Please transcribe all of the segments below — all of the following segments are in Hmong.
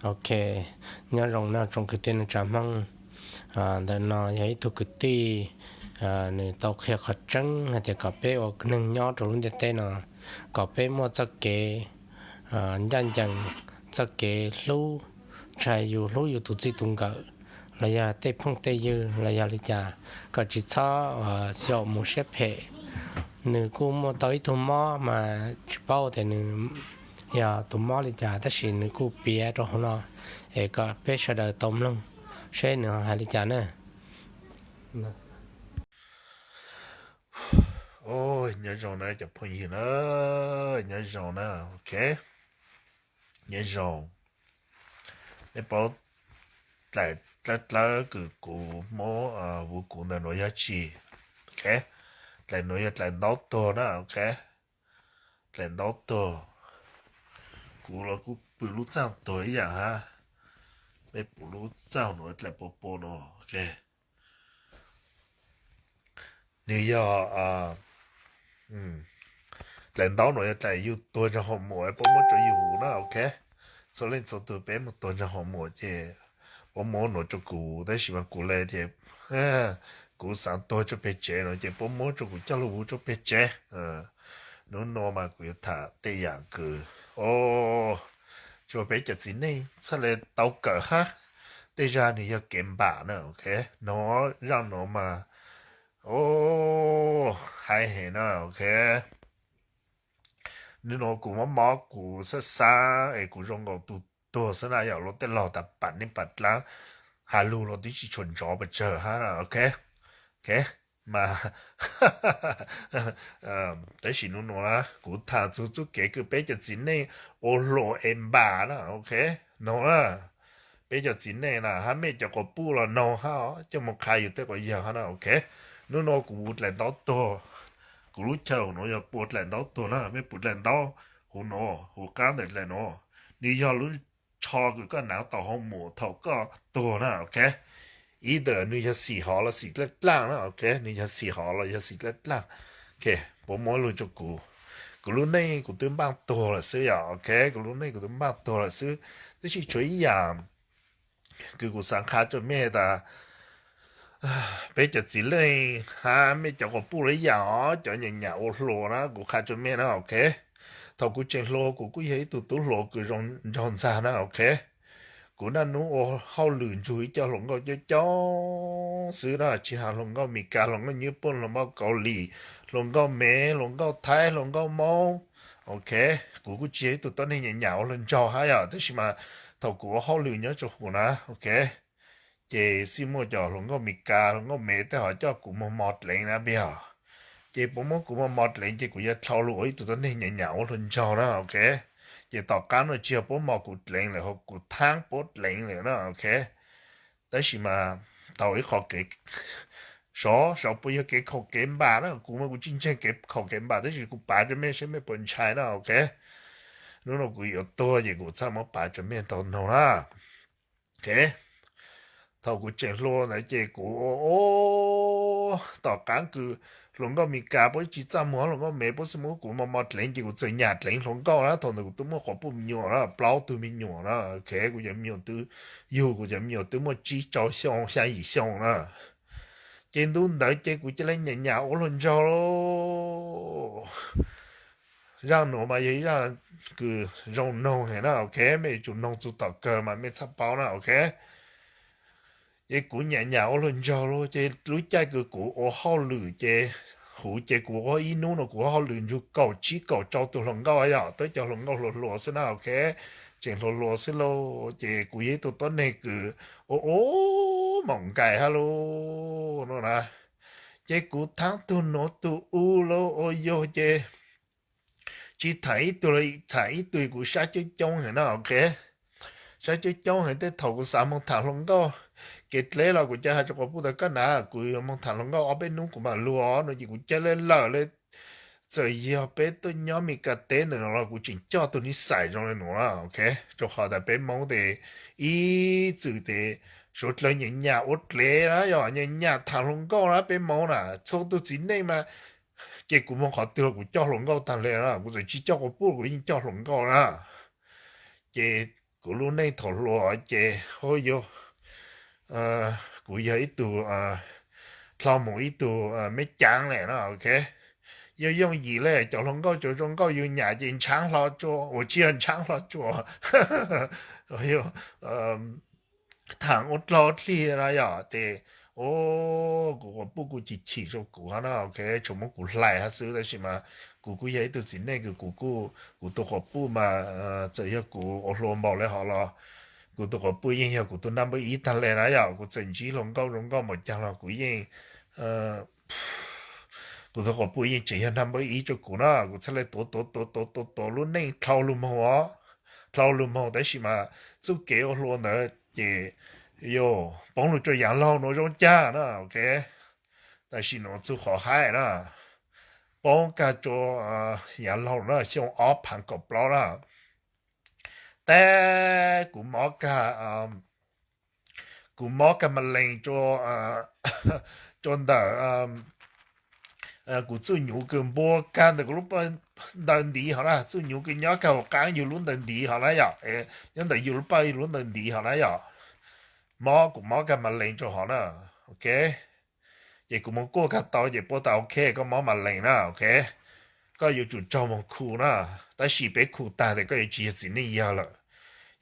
Ok, nyob zoo no tsoom kwv tij neej tsa Hmoob. Ntawm no yog ib tug kwv tij, nws tau qhia qhov tseeb hais tias kom peb ua neeg nyob rau lub ntiaj teb no, kom peb muaj txoj kev ncaj ncees, txoj kev hlub, ntshai yus, hlub yus tus txij tus nkawm, los yog tej phooj tej ywg los yog li cas, kom tsis txhob xyaum mus siab phem. Nws kuj muaj tau ib tug mob mas tsis paub tias nws yog tus mob li cas, tab sis nws kuj piav rau hauv no, es kom peb sawv daws tau mloog seb nws hais li cas na. Nyob zoo na cov phooj ywg na, nyob zoo na, ok, nyob zoo. Neb paub dlaim dlawb dlawb kws kuv muab vus kuv ntawm nuav yog tsi? Ok, dlaim nuav yog dlaim ntaub tuag na, ok, dlaim ntaub tuag. Kuv los kuj pw lub txaj tuag ib yaam hab, mej pum lub txaj nuav dlaim pua pua nuav, ok. Nwg yog dlaim ntaub nuav yog dlaim yug tuag nraag hoo muam, puab muab rua yug vus na, ok. Txhua leej txhua tug peb muaj tuag nraag hoo muam ces puab muab nuav rua kuv, tab sis mas kuv le tias kuv xaav tuag rua peg tsev no ces puab muab rua kuv coj lug vus rua peg tsev. Nub nua mas kuv yuav tham tej yaam kws, o, tsuas peb cov txiv neej txhaj le tau kawm hab, tej zag nwg yog kev npam na, ok. Nuav zaj nuav mas, o, hais heev na, ok. Nub nua kuv mob mob kuv xab xab es kuv zoo nkaus tug tuag xwb na, yog luag tej laug tas pam neej pam dlaab, has lug los twb tsi tshua ntsov pes tsawg hab na, ok. Ok, mas tab sis nub nua na kuv tham txug txuj kev kws peb cov txiv neej ua hluas es npam na, ok. Noog na, peb cov txiv neej na hab mej cov quas puj los noog hab, coj moog qha yug tej quas yawg hab na, ok. Nub nua kuv vus dlaim ntaub tuag, kuv lub chaw nuav yog pua dlaim ntaub tuag na, mej pum dlaim ntaub huv nuav, huv qaab ntawm dlaim nuav, nwg yog lub tsho kws koj naav tau hoo muam thaum koj tuag na, ok. Ib ntawm nwg yog xim hov los xim dlaaj dlaaj na, ok, nwg yog xim hov los yog xim dlaaj dlaaj. Ok, puab muab lug rua kuv, kuv lub neej kuv twb npaaj tuag lawm xwb yom, ok, kuv lub neej kuv twb npaaj tuag lawm xwb, tab sis tshuav ib yaam kws kuv xaav qha rua mej tas, peb cov txiv neej hab mej cov quas puj los ib yaam os, cov nyam nyam ua hluas na, kuv qha rua mej na, ok. Thaum kuv tseem hluas kuv kuj yog ib tug tub hluas kws zoo nraug ntxag na, ok. Kuv naj nub ua hauj lwm nrug ib co hluas nkauj coob coob xwb na, tsis has hluas nkauj Mes Kas, hluas nkauj Nyij Pooj, hluas nkauj Kaus Lim, hluas nkauj Mev, hluas nkauj Thaib, hluas nkauj Moob, ok. Kuv kuj tsis yog ib tug tuab neeg nyam nyam ua hluas nraug hab yom, tab sis mas thaum kuv ua hauj lwm nyob rua huv na, ok, ces xij muaj cov hluas nkauj Mes Kas, hluas nkauj Mev tej ho coj kuv mos mos dleev na, peb yog, ces puab muab kuv mos mos dleev ces kuv yuav dlhau lug ua ib tug tuab neeg nyam nyam ua hluas nraug na, ok. Ces tom qaab nuav tsis yog puab mos kuv dleev lawm, ho kuv thaab puab dleev lawm na, ok. Tab sis mas tau ib qho kev, sov sov puas yog kev khaum kev npam na, kuv mas kuv tsis ntseeg kev khaum kev npam, tab sis kuv pav rua mej seb mej puas ntshai na, ok. Nub nua kuv yuav tuag ces kuv txhaj muab pav rua mej tau noog na. Ok, thaum kuv tseem hluas ntawd ces kuv ua, tom qaab kws hluas nkauj Mes Kas puab tsis txaj muag, hluas nkauj Mev puab xij muab kuv mos mos dleev ces kuv txawm nyam dleev hluas nkauj na. Thaum ntawd kuv twb muaj quas puj me nyuam na, plaub tug me nyuam na, ok, kuv cov me nyuam twb yug, kuv cov me nyuam twb muaj tsib rau xyoo xya yim xyoo na. Ces ntu ntawd ces kuv ca le nyam nyam ua hluas nraug lauj. Zaj nuav mas yog ib zaj kws zoo noog heev na, ok, mej yuav tsum noog txug tom kawg mas mej txhaj paub na, ok. Ces kuv nyam nyam ua hluas nraug lauj, ces lub caij kws kuv ua hauj lwm ces, huv ces kuv ua ib nub no kuv ua hauj lwm nrug kaum tsib kaum rau tug hluas nkauj yom, twb cov hluas nkauj hluas hluas xwb na, ok, tseem hluas hluas xwb lauj. Ces kuv yog ib tug tuab neeg kws ua ua maum nkais hab lauj no na. Ces kuv thaab tug nuav tug u lauj, ua yog ces tsis tham ib tug los tham ib tug, kuv sab coob coob heev na, ok. Sab coob coob heev, tej thaum kuv xav moog tham hluas nkauj kev dleb los kuv ca has rua quas puj tas koj na, kuv yuav moog tham hluas nkauj ob peb nub kuv mam lug no, ces kuv ca le lawm le. Txawm yog peb tuaj nyob Mes Kas teb ntawm no los kuv tseem coj tug nij xais zoo le nuav na, ok. Rua qhov tas peb Moob tes ib txwm tes suav dlawg nyam nyam ua dlev na, yog nyam nyam tham hluas nkauj na peb Moob na, txhua tug txiv neej mas, ces kuv moog qhov twg los kuv coj hluas nkauj taag le na, kuv txawm tsis coj quas puj kuv yeej coj hluas nkauj na. Ces kuv lub neej thaum hluas ces hu yog kuv yog ib tug dlhau mus ib tug me caav le no, ok. Yog yooj yim le, cov hluas nkauj cov zoo nkauj yug nyam ces ntshav hlo tsua, ua tsis yog ntshav hlo tsua, thaam ua dlhau dlig no yom, ces kuv quas puj kuj chim chim rau kuv hab no, ok, tsuas muab kuv hlais hab xwb, tab sis mas kuv kuj yog ib tug txiv neej kws kuv kuj, kuv tus quas puj mas txawm yog kuv ua hluas npaum le hov los kuv tus quas puj yeej yog kuv tus naj npawb ib tag le na yom. Kuv txawm ntsib hluas nkauj zoo nkauj npaum caag los kuv yeej, kuv tus quas puj yeej tseem yog naj npawb ib rau kuv na. Kuv txhaj le tuav tuav tuav tuav tuav tuav lub neej dlhau lug moog os, dlhau lug moog, tab sis mas txuj kev ua hluas ntawd ces yog poob lug rua yaav laug nuav zoo cag na, ok. Tam sim nuav txug qhov haib na, poob kag rua yaav laug na, xyoo ob phaav kaum plaub na, tab kuv mob kag, kuv mob kag ma lees rua, rua ntawm kuv txuj nyuv kws npua kag ntawm kuv lub ntaw ntiv hov na, txuj nyuv kws nyob kag huv qaab yug lub ntaw ntiv hov na yom, nyob ntawm yug lub paj yug lub ntaw ntiv hov na yom, mob, kuv mob kag ma lees rua hov na, ok. Ces kuv moog kuaj kag tau ces puab tas ok, koj mob ma lees na, ok, koj yuav tsum raug moog khu na, tab sis peb khu tag tes koj yuav tsis yog txiv neej yawg lawm.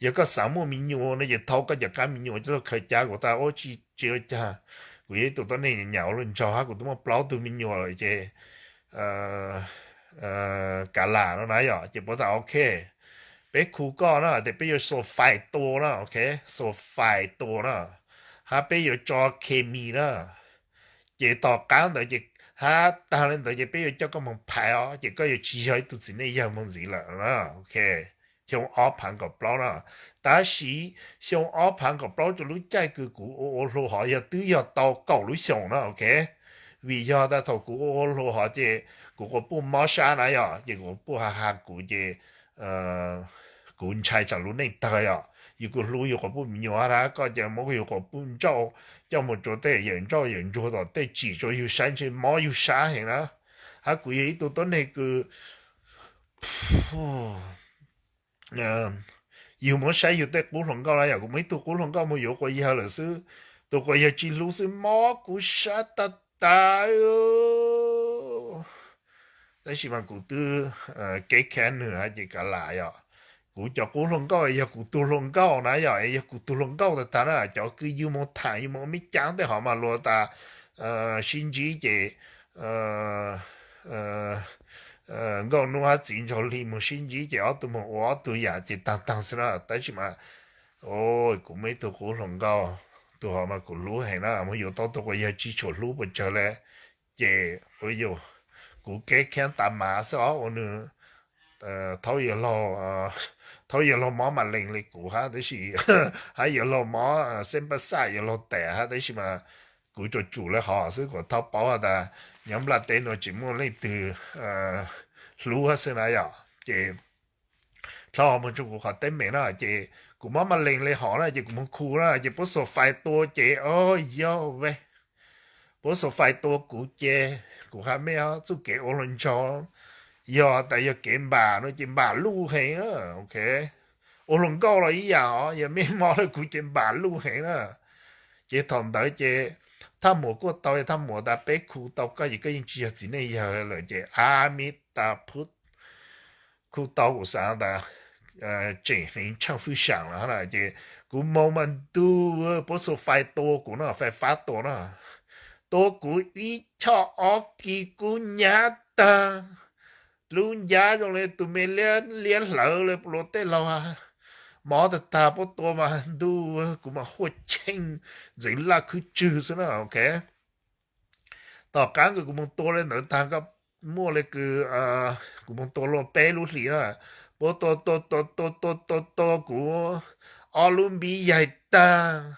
Yog koj xav muaj me nyuam no ces thau koj cov qaab me nyuam coj lug khaws cab. Kuv tas ua tsis, tsis ua caag, kuv yog ib tug tuab neeg nyam ua luaj nraug hab kuv twb muaj plaub tug me nyuam lawm ces kav lam no na yom, ces puab tas ok, peb khu koj na, tes peb yuav xuas fais tua na, ok, xuas fais tua na, hab peb yuav tso khes mis na, ces tom qaab ntawd ces, hab taag le ntawd ces peb yuav coj koj moog phais os, ces koj yuav tsis yog ib tug txiv neej yawg moog ntxiv lawm na, ok. Xyoo ob phaav kaum plaub na, tab sis xyoo ob phaav kaum plaub rua lub caij kws kuv ua ua hluas hov yog twb yog tau kaum lub xyoos na, ok. Vim yog tas thaum kuv ua ua hluas hov ces kuv quas puj mob sab na yom, ces kuv quas puj has has kuv ces kuv ntshai tsaam lub neej tawg yom. Yug kuv hlub yug quas puj me nyuam na, koj ces muab yug quas puj nrauj coj moog rua tej yawm nrauj yawm ntsuag tom tej tsim rua yug saib ntshe mob yug sab heev na. Hab kuv yog ib tug tuab neeg kws yug muab saib yug tej qub hluas nkauj na yom, kuv muaj ib tug qub hluas nkauj moog yuav quas yawg lawm xwb, tus quas yawg tsis hlub xwb mob kuv sab tag tag. Tab sis mas kuv twb kev khav nwg hab ces kav lam yom. Kuv cov qub hluas nkauj yog kuv tug hluas nkauj na yom, yog kuv tug hluas nkauj tag tag na, cov kws yug moog thaam yug moog ua me caav tej hov mas luag tas sib ntsib ces nkauj nub hab txiv nraug hli moog sib ntsib ces ob tug moog ua ob tug yam ces taag taag xwb na. Tab sis mas kuv muaj ib tug qub hluas nkauj, tug hov mas kuv hlub heev na, moog yuav tau tug quas yawg tsis tshua hlub puas tsawg le. Ces kuv kev khav tas mas xwb os, ua nwg thaub yawg laug mob ma lees le kuv hab, tab sis hab yawg laug mob xeeb paj xaj yawg laug tas hab, tab sis mas kuv tsuas tsum le hov xwb, kuv thaub paub has tas nyob nplaj teb nuav tsis muaj leej twg hlub hab xwb na yom. Ces dlhau hov moog rua kuv qhov teeb meem na, ces kuv mob ma lees le hov na ces kuv moog khu na ces puab xuas fais tua ces o yog ve, puab xuas fais tua kuv ces kuv has mej txuj kev ua hluas nraug, yog tas yog kev npam no ces npam luj heev na, ok. Ua hluas nkauj los ib yam os, yog mej mob le kuv ces npam luj heev na. Ces thaum ntawd ces thaj muam kuaj tau, thaj muam tas peb khu tau koj ces koj yeej tsis yog txiv neej yawg lawm ces a mi tas phu khu tau kuv xaav tas tseem heev tshaaj fwj saam lawm na. Ces kuv moog mas ntuj, puab xuas fais tua kuv na, fais fab tua na, tua kuv ib choj ob kis kub nyab tag, lub ncab zoo le tus me liab hlawv le luag tej laug, mob tag tag. Puab tua mas ntuj, kuv mas huaj cheej ntxeev laj khwb tswg xwb na, ok. Tom qaab kws kuv moog tua le ntawd taag, koj muaj le kws kuv moog tua luaj peb lub hlis na, puab tua tua tua tua tua tua tua kuv ob lub npib yaig tag,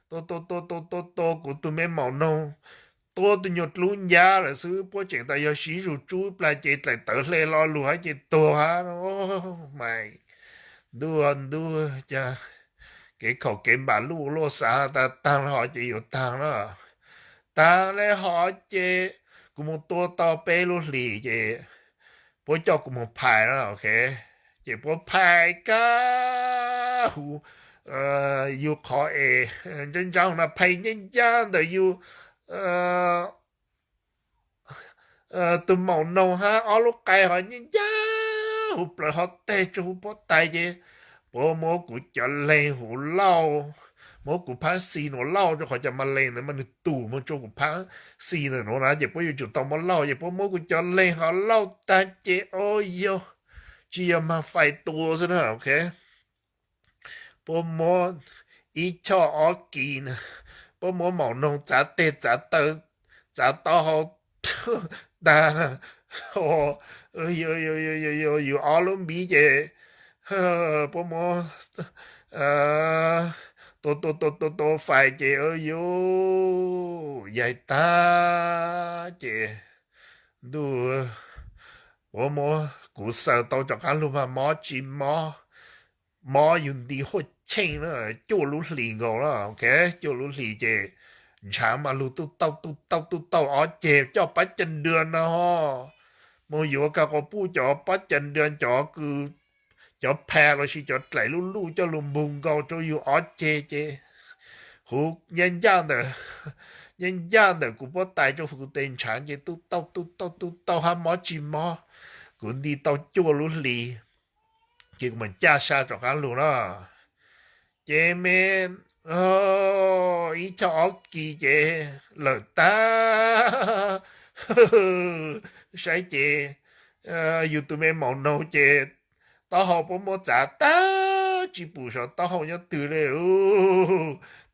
tua tua tua tua tua tua kuv tug me maum noog, tua tug nyuag dlub ncab lawm xwb, puab tseem tas yog siv zug tsub plag ces dlaim tawv hle lo lug hab ces tuag hab. Mas ntuj ntuj, cas kev khaum kev npam luj luaj, xaav tas taag le hov ces yuav taag na. Taag le hov ces kuv moog tua tau peb lub hlis ces puab coj kuv moog phais na, ok. Ces puab phais kag phu, yus qhov es ntsab ntsab na phais ncaj ncaj ntawm yus tus maum noog hab ob lub qai ho ncaj ncaj huv plaws ho teg tsuag huv pob tais ces puab muab kuv cov leeg huv lauj, muab kuv phab xis nuav lauj, rua qhov cov ma lees ntawd mas nwg tum moog tsua kuv phab xis ntawm nuav na ces puab yuav tsum tau muab lauj ces puab muab kuv cov leeg ho lauj tag ces o yog tsi yog mag fais tua xwb na, ok. Puab muab ib choj ob kis na, puab muab maum noog txav teg txav taw, txav taub hau tag, yus ob lub npiv ces puab muab tua tua tua tua fais ces yus yaig tag ces ntuj, puab muab kuv xaws tau cov qaab lug mas mob tsis mob, mob yus nti huaj cheej na, cuaj lub hlis nkaus na, ok, cuaj lub hlis ces ntshaav mas lug tuj tauj tuj tauj tuj tauj ob ceg coj pab cag nrua no, moog yuav kag quas puj cov pab cag nrua cov kws, cov pha lossis cov dlaim luj luj coj lug npug nkaus rua yus ob ceg ces huv nyab ncaj ntawm, nyab ncaj ntawm kuv puab tais rua kuv tes ntshaav ces tuj tauj tuj tauj tuj tauj hab mob tsis mob, kuv nti tau cuaj lub hlis ces kuv mam caj sab rov qaab lug na. Ces me ib choj ob kis ces lawm tag, saib ces yus tus me maum noog ces taub hau puab muab txav tag tsis pum saum taub hau nyob twg le,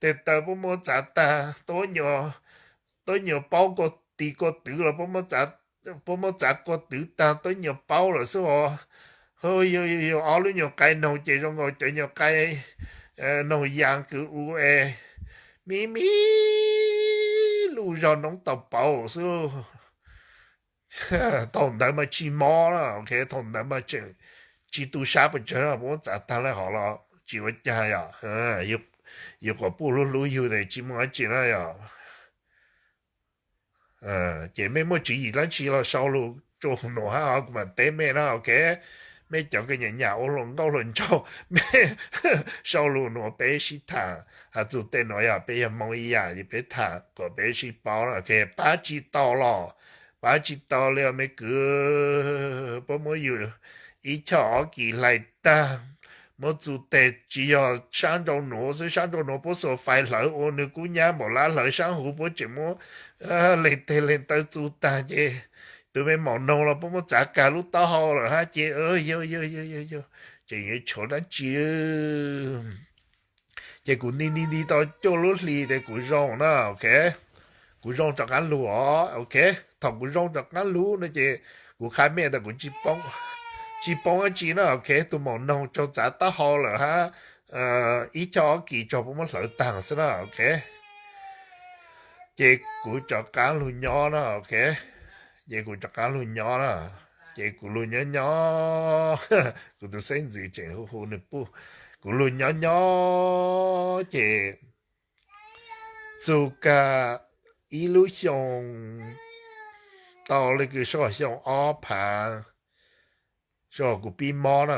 tes taw puab muab txav tag, tuab nyuas paub kua tis kua twv los puab muab txav kua twv tag tuab nyuas paub lawm xwb os. Yog ob lub nyuag qai noog ces zoo nkaus cov nyuag qai noog yaa kws u es mi mi luj zog noob tau pauv xwb. Thaum ntawd mas tsis mob na, ok, thaum ntawd mas tseem tsis tu sab pes tsawg na, puab muab txav tag le hov los tsis ua caag yom. Yus quas puj hlub hlub yug tes tsis muaj dab tsi na yom. Ces mej muaj tswv yim dlaab tsi los sau lug tsua nuav hab kuv mam teb mej na, ok. Mej cov kws nyam nyam ua hluas nkauj hluas nraug, mej sau lug nuav peb sib tham, has txug tej nuav yog peb yog Moob ib yam es peb tham kom peb sib paub na, ok. Pab tsis tau los pab tsis tau li os me kwv. Puab muab yus ib choj ob kis hlais tag, muab txug teg tsis yog sab nraud nuav xwb, sab nraud nuav puab xuas fais hlawv ua nwg kub nyab npaum lab hlawv, sab huv puab tseem muab leeg teg leeg taw txug tag ces tus me maum noog los puab muab txav kag lub taub hau lawm hab ces yog yog yog yog tseem yuav tshuav dlaab tsi. Ces kuv nti nti nti tau cuaj lub hlis tes kuv zoo na, ok. Kuv zoo rov qaab lug os, ok. Thaum kuv zoo rov qaab lug no ces kuv qha mej tas kuv tsis poob dab tsi na, ok. Tus maum noog raug txav taub hau lawm hab ib choj ob kis raug puab muab hlawv tag xwb na, ok. Ces kuv rov qaab lug nyob na, ok. Ces kuv rov qaab lug nyob na, ces kuv lug nyob nyob, kuv tus xeeb ntxwv tseem hu hu nwg puj, kuv lug nyob nyob ces txug kag ib lub xyoo tau le kws xyoo ob phav, kuv pib mob na,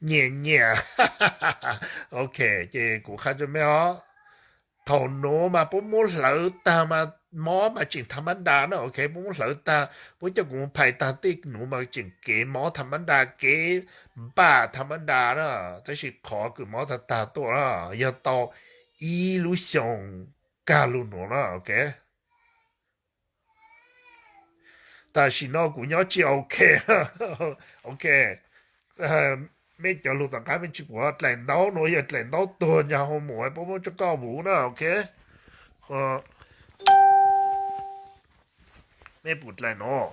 nyiam nyiam, ok. Ces kuv qha rua mej os, thaum nuav mas puab muab hlawv tag mas mob mas tseem tham mab da na, ok. Puab muab hlawv tag puab coj kuv mus phais tag tej nuav mas tseem kev mob tham mab da, kev npam tham mab da na, tab sis qhov kws mob tag tag tuaj na yog tau ib lub xyoo kag lug nuav na, ok. Tam sim no kuv nyob tsis ok, ok. Mej cov lug tom qab mej tsis pum dlaim ntaub nuav yog dlaim ntaub tuag nyag hoo mum puab muab rua koj vuv na, ok. Mej pum dlaim nuav,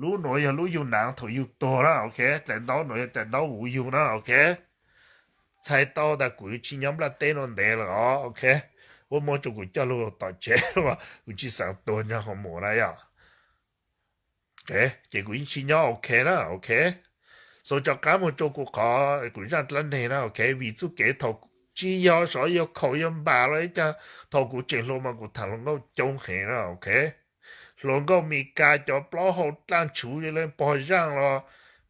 lub nuav yog lub yug naav thaum yug tuag na, ok. Dlaim ntaub nuav yog dlaim ntaub vuv yug na, ok. Txhais tau tas kuv tsis nyob nplaj teb nuav ntev lawm os, ok. Puab muab rua kuv coj lug tom tsev, kuv tsis xaav tuag nyag hoo mum na yom. Ces kuv yeej tsis nyob ok na, ok. Xaus rov qaab moog rua kuv qhov kuv zaaj dlaab neeg na, ok. Vim txuj kev thaum tsis yog sov yog khaum yog npam los ib caag, thaum kuv tseem hluas mas kuv tham hluas nkauj coob heev na, ok. Hluas nkauj Mes Kas cov plaub hau dlaaj tshuv le pog zaaj los,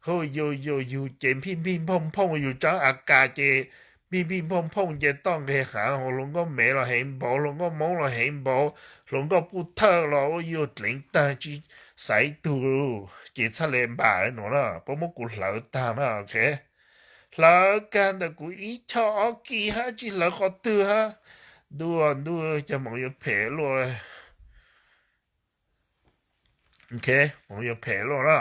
hu yug yug yug ces npij npij nphooj nphooj, yug tsaab A Kas ces npij npij nphooj nphooj nce toj nqeg haav, hluas nkauj Mev los heev npaum, hluas nkauj Moob los heev npaum, hluas nkauj Puj Thawj los ua yug dleev taag tsi xaiv tug, ces txhaj le npam le nuav na, puab muab kuv hlawv taag na, ok. Hlawv kag ntawm kuv ib choj ob kis hab tsi hlawv qhov twg hab. Ntuj ntuj, cov moov yuav phem luaj, moov yuav phem luaj na.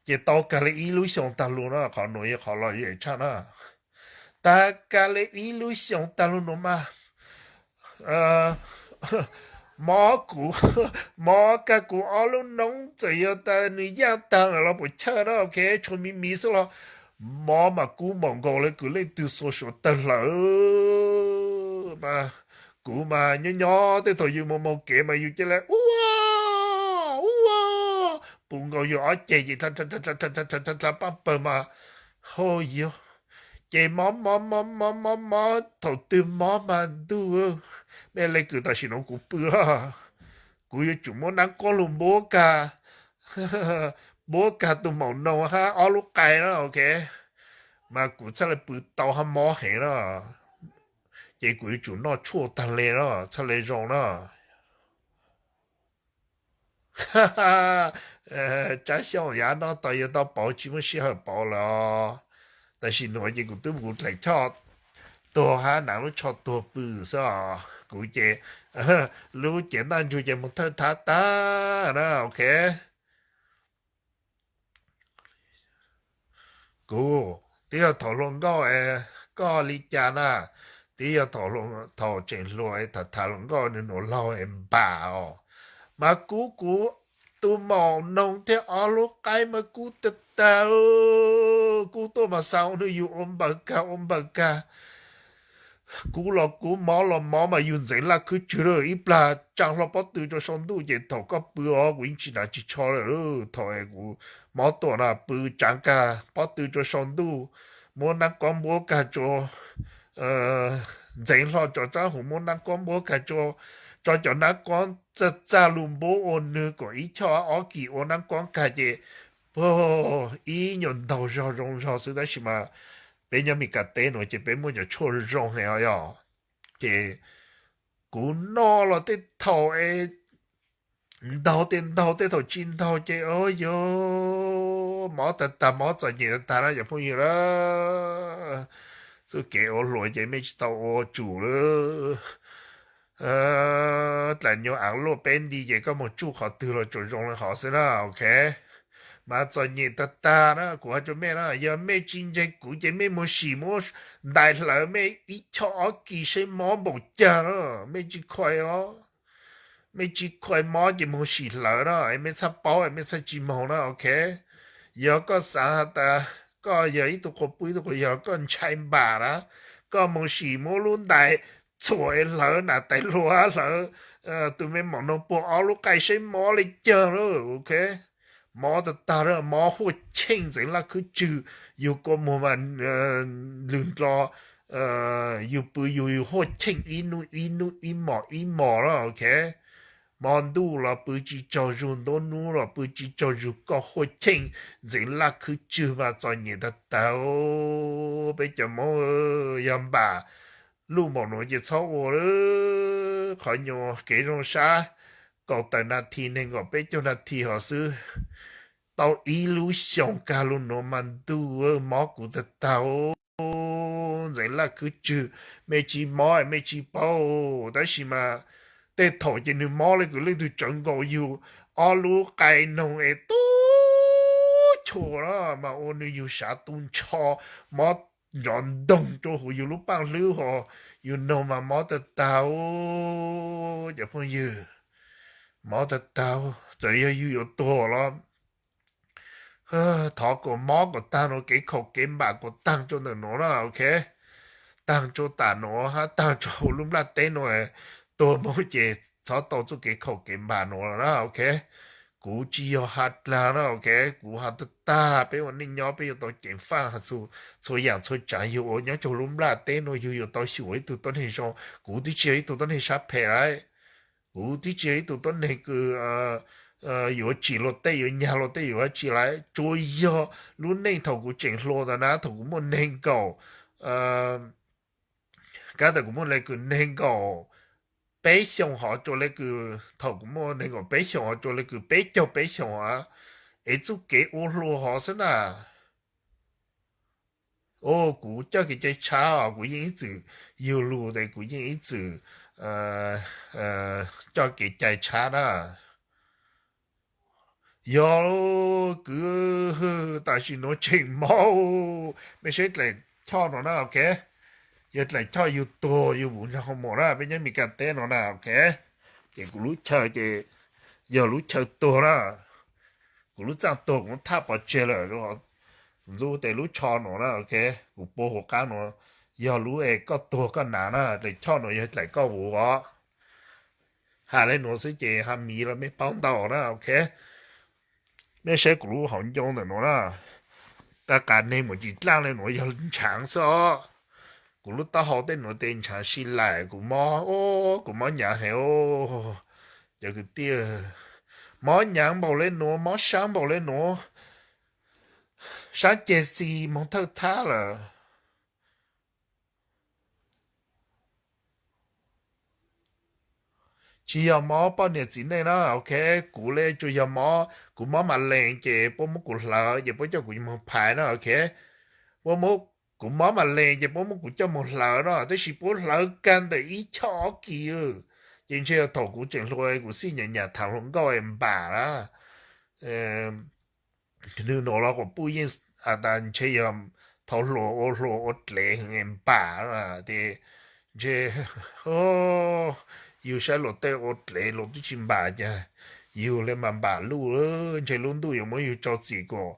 Ces tau kag le ib lub xyoo taag lug na, qhov nuav yog qhov lom zem tshaj na. Tau kag le ib lub xyoo taag lug nuav mas, mob kuv, mob kag kuv ob lub noob, txawm yog tas nwg yaaj taag lawm los puam chawj na, ok, tshuav miv miv xwb los mob mas kub npaum nkaus le kws leej twg xuas suav tawg hlawv mas. Kuv mas nyob nyob tej thaum yug moog moog kev mas yug ca le ua ua, puv nkaus yug ob ceg ces dlha dlha paj pawg mas, hau yog, ces mob mob mob mob mob mob, thaum twg mob mas ntuj, mej le kws tam sim nuav kuv pw, kuv yuav tsum muab nab kuab lug npuab kag, npuab kag tug maum noog hab ob lub qai na, ok, mas kuv txhaj le pw tau hab mob heev na, ces kuv yuav tsum noj tshuaj taag le na, txhaj le zoo na. Tsab xyooj yav noj tau yuav tau pauv tsi muaj sij hawm pauv lawm os. Tam sim nuav ces kuv twb mus kuv dlaim choj tuag hab naav lub tsho tuag pw xwb os. Kuv ces lub cev ntaj ntsug ces mus thawj thab tag na, ok. Kuv, twb yog thaum hluas nkauj es koj li cas na, twb yog thaum tseem hluas es tham tham hluas nkauj nws nuav laug es npam os. Mas kub kuv tus maum noog thiab ob lub qaib mas kub tag tag, kub tuaj mas xa ua nwg yug ua npaws kag ua npaws kag. Kub los kub, mob los mob mas yug ntxeev laj khwb tswg lawm. Ib plag tsaa hlo pob tw rua sau ntuj ces thaum koj pw os kuv yeej tsis hnav tsis tsho lawm. Thaum kuv mob tuaj na pw tsaav kag pob tw rua sau ntuj, muab nab kuab npuab kag tsua, ntxeev hlo cov tsab huv, muab nab kuab npuab kag tsua, tso cov nab kuab txaj txaj lug npuab ua nwg kom ib choj ob kis ua nab kuab kag ces puag ib nyuas ntaug zog zoo zog xwb. Tab sis mas peb nyob Mes Kas teb nuav ces peb muaj cov tshuaj zoo heev os yog. Ces kuv noj los tej thaum es ntaug tej ntaug, tej thaum tsis ntaug ces o yog mob tag tag, mob txom nyem tag tag na cov phooj ywg na. Txuj kev ua hluas ces mej tsis tau ua tsum lawm. Dlaim nyuag aav luaj peb nti ces koj moog tsuj qhov twg los tsuas zoo le hov xwb na, ok. Mas txom nyem tag tag na, kuv has rua mej na, yog mej tsis ntseeg kuv ces mej moog sim muab ntais hlawv mej ib choj ob kis saib mob npaum caag na, mej tsis khuam os. Mej tsis khuam mob ces moog sim hlawv na, mej txhaj paub mej txhaj tsis moog na, ok. Yog koj xaav has tas koj yog ib tug quas puj ib tug quas yawg, koj ntshai npam na, koj moog sim muab lub ntais txhuam es hlawv nam tais hluas, hlawv tus me maum noog puag ob lub qai saib mob le caag na, ok. Mob tag tag, mob huaj cheej ntxeev laj khwb tswg, yug kua muag mas lwg nlo, yug pw yug yug huaj cheej ib nub ib nub ib mos ib mos na, ok. Hmo ntuj los pw tsis tsaug zug, ntuj nub los pw tsis tsaug zug, koj huaj cheej ntxeev laj khwb tswg mas txom nyem tag tag. Peb cov Moob yog npam luj npaum nuav ces txhob ua lawm. Qhov nyuas kev zoo sab kaum tawm nas this, neeg nkaum peb caug nas this hov xwb. Tau ib lub xyoos kag lug nuav mas ntuj, mob kuv tag tag. Ntxeev laj khwb tswg, mej tsis mob mej tsis paub, tab sis mas tej thaum ces nwg mob le kws leej twg tsawv nkaus yug ob lub qai noog es tub chua na, mas ua nwg yug sav tu ntsho, mob nrov ntoog rua huv yug lub paaj hlwb ho, yug noog mas mob tag tag. Cov phooj ywg, mob tag tag, txawm yog yug yuav tuag los thov kom mob kom taag nuav, kev khaum kev npam kom taag rua ntawm nuav na, ok. Taag rua tam nuav hab taag rua huv lub nplaj teb nuav, tuag moog ces txhob tau txuj kev khaum kev npam nuav na, ok. Kuv tsis yog has dlaag na, ok. Kuv has tag tag, peb ua neej nyob peb yuav tau ceev faj has txhua yaam txhua tsaav yug ua nyob rua huv lub nplaj teb nuav, yug yuav tau xyum ua ib tug tuab neeg zoo. Kuv twb tsis yog ib tug tuab neeg sab phem lawm, kuv twb tsis yog ib tug tuab neeg kws yuav tsim luag tej, yuav nyag luag tej, yuav tsis lawm. Tsuas yog lub neej thaum kuv tseem hluas ntawd na, thaum kuv muaj nees nkaum, kab thaum kuv muaj le kws nees nkaum peb xyoos hov, tsuas le kws thaum kuv muaj nees nkaum peb xyoos hov, tsuas le kws peb caug peb xyoos hov, es txuj kev ua hluas hov xwb na. Kuv coj kev cai tshab os, kuv yeej ib txwm yug lus tes kuv yeej ib txwm coj kev cai tshab na. Yog kwv, tam sim nuav tseem mob, mej saib dlaim choj no na, ok. Yog dlaim choj yug tuag yug puv nrog hoo mom na, peb nyob Meskas teb no na, ok. Ces kuv lub chaw ces yog lub chaw tuag na. Kuv lub txaj tuag kuv muab thaj pov tseg lawm, ntxub tes lub tsho no na, ok. Kuv pua hauv qab no, yog lub es koj tuag koj hnav na, dlaim choj no yog dlaim koj vuv os. Has le nuav xwb ces has miv los mej paub ntau na, ok. Mej saib kuv lub hauv ncoo ntawm nuav na, tag qas neeg mus tsis dlaaj le nuav yog ntshaav xwb os. Kuv lub taub hau tej nuav tes ntshaav sib laim, kuv mob, kuv mob hnyav heev. Cov kwv tij, mob hnyav npaum le nuav, mob sab npaum le nuav, sab ceg xis moog thawj thab lawm. Tsis yog mob poj niam txiv neej na, ok. Kuv le tsuas yog mob, kuv mob mas lees ces puab muab kuv hlawv ces puab coj kuv moog phais na, ok. Puab muab, kuv mob mas lees ces puab muab kuv coj moog hlawv no, tab sis puab hlawv kag ntawm ib choj ob kis, ces ntshe yog thaum kuv tseem hluas kuv xij nyam nyam thaam hluas nkauj es npam na. Nwg nuav los kuas puj yeej tas ntshe yog thaum hluas ua hluas ua dlev heev npam tes ntshe yug saib luag tej ua dlev luag twb tsis npam cas, yug le mas npam luj. Ntshe lub ntuj yuav muab yug tso txim kom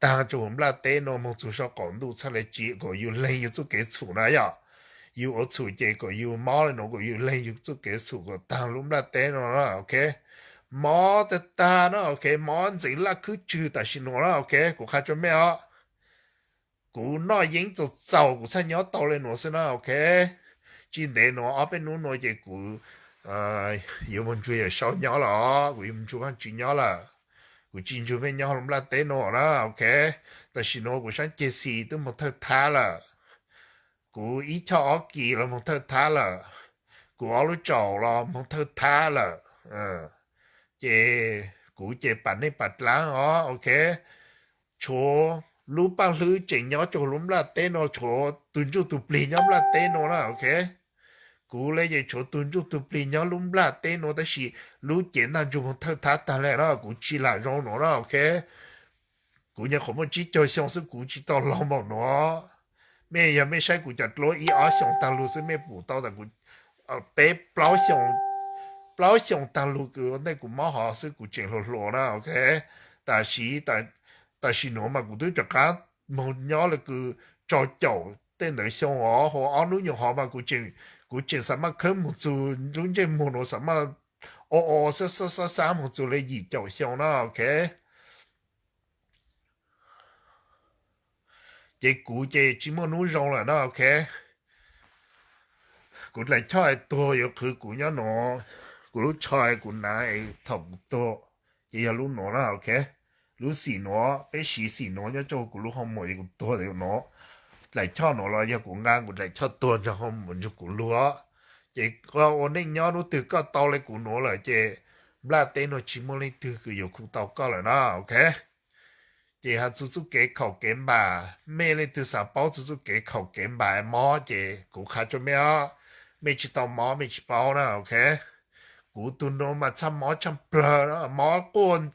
taag tso huv nplaj teb no moog txug sau qaum ntuj txhaj le tsim kom yug leeg yug txuj kev txhum na yom. Yug ua txhum ces kom yug mob le nuav kom yug leeg yug txuj kev txhum kom taag lub nplaj teb no na, ok. Mob tag tag na, ok, mob ntxeev laj khwb tswg tam sim nuav na, ok, kuv qha tso mej os. Kuv noj yeeb txaus txaus kuv txhaj nyob tau le nuav xwb na, ok. Tsis ntev nuav ob peb nub nuav ces kuv yuav moog ntsug yawm saub nyob lawm, kuv yuav moog ntsug Vaajtswv nyob lawm. Kuv tsis ntsug mej nyob hauv nplaj teb no na, ok. Tam sim nuav kuv sab ceg xis twb moog thawj thab lawm, kuv ib choj ob kis los moog thawj thab lawm, kuv ob lub tsaum los moog thawj thab lawm. Ces kuv ces pam neej pam dlaab os, ok. Tshuav lub paaj hlwb tseem nyob rua lub nplaj teb no, tshuav tug ntsuj tug plig nyob nplaj teb no na, ok. Kuv le ces tshuav tug ntsuj tug plig nyob lub nplaj teb no, tab sis lub cev ntaj ntsug moog thawj thab taag le na, kuv tsis lam zoo nuav na, ok. Kuv nyuam qhuav muaj tsib caug xyoo xwb, kuv tsis tau laug npaum nuav. Mej yog mej saib kuv cov dluab ib ob xyoos taag lug xwb mej pum tau tas kuv peb plaub xyoos, plaub xyoos taag lug kws ua ntej kuv mob hov xwb kuv tseem hluas hluas na, ok. Tam sim, tam sim nuav mas kuv twb rov qaab moog nyob le kws rau caum tej ntawd xyoo os, hu ob nub nyuas hov mas kuv tseem, kuv tseem xav maj khawb moog txug lub ntsej muag nuav xav maj o o xab xab xab moog txug le yim caum xyoo na, ok. Ces kuv ces tsis muaj nub zoo lawm na, ok. Kuv dlaim choj es tuag yuav qhwv kuv nyob nuav, kuv lub tsho es kuv hnav es thaum kuv tuag ces yog lub nuav na, ok. Lub xim nuav, peb siv xim nuav nyob rua kuv lub hoo mom es kuv tuag tes nuav. Dlaim choj nuav los yog kuv nqa kuv dlaim choj tuag nrug hoo mom nrug kuv lug. Ces koj ua neej nyob nub twg koj tau le kuv nuav lawm ces nplaj teb nuav tsis muaj leej twg kws yuav khu tau koj lawm na, ok. Ces has txug txuj kev khaum kev npam, mej leej twg xav paub txug txuj kev khaum kev npam mob ces kuv qha rua mej os. Mej tsis tau mob mej tsis paub na, ok. Kuv tug nuav mas txhaj mob tshaj plawg, mob quaj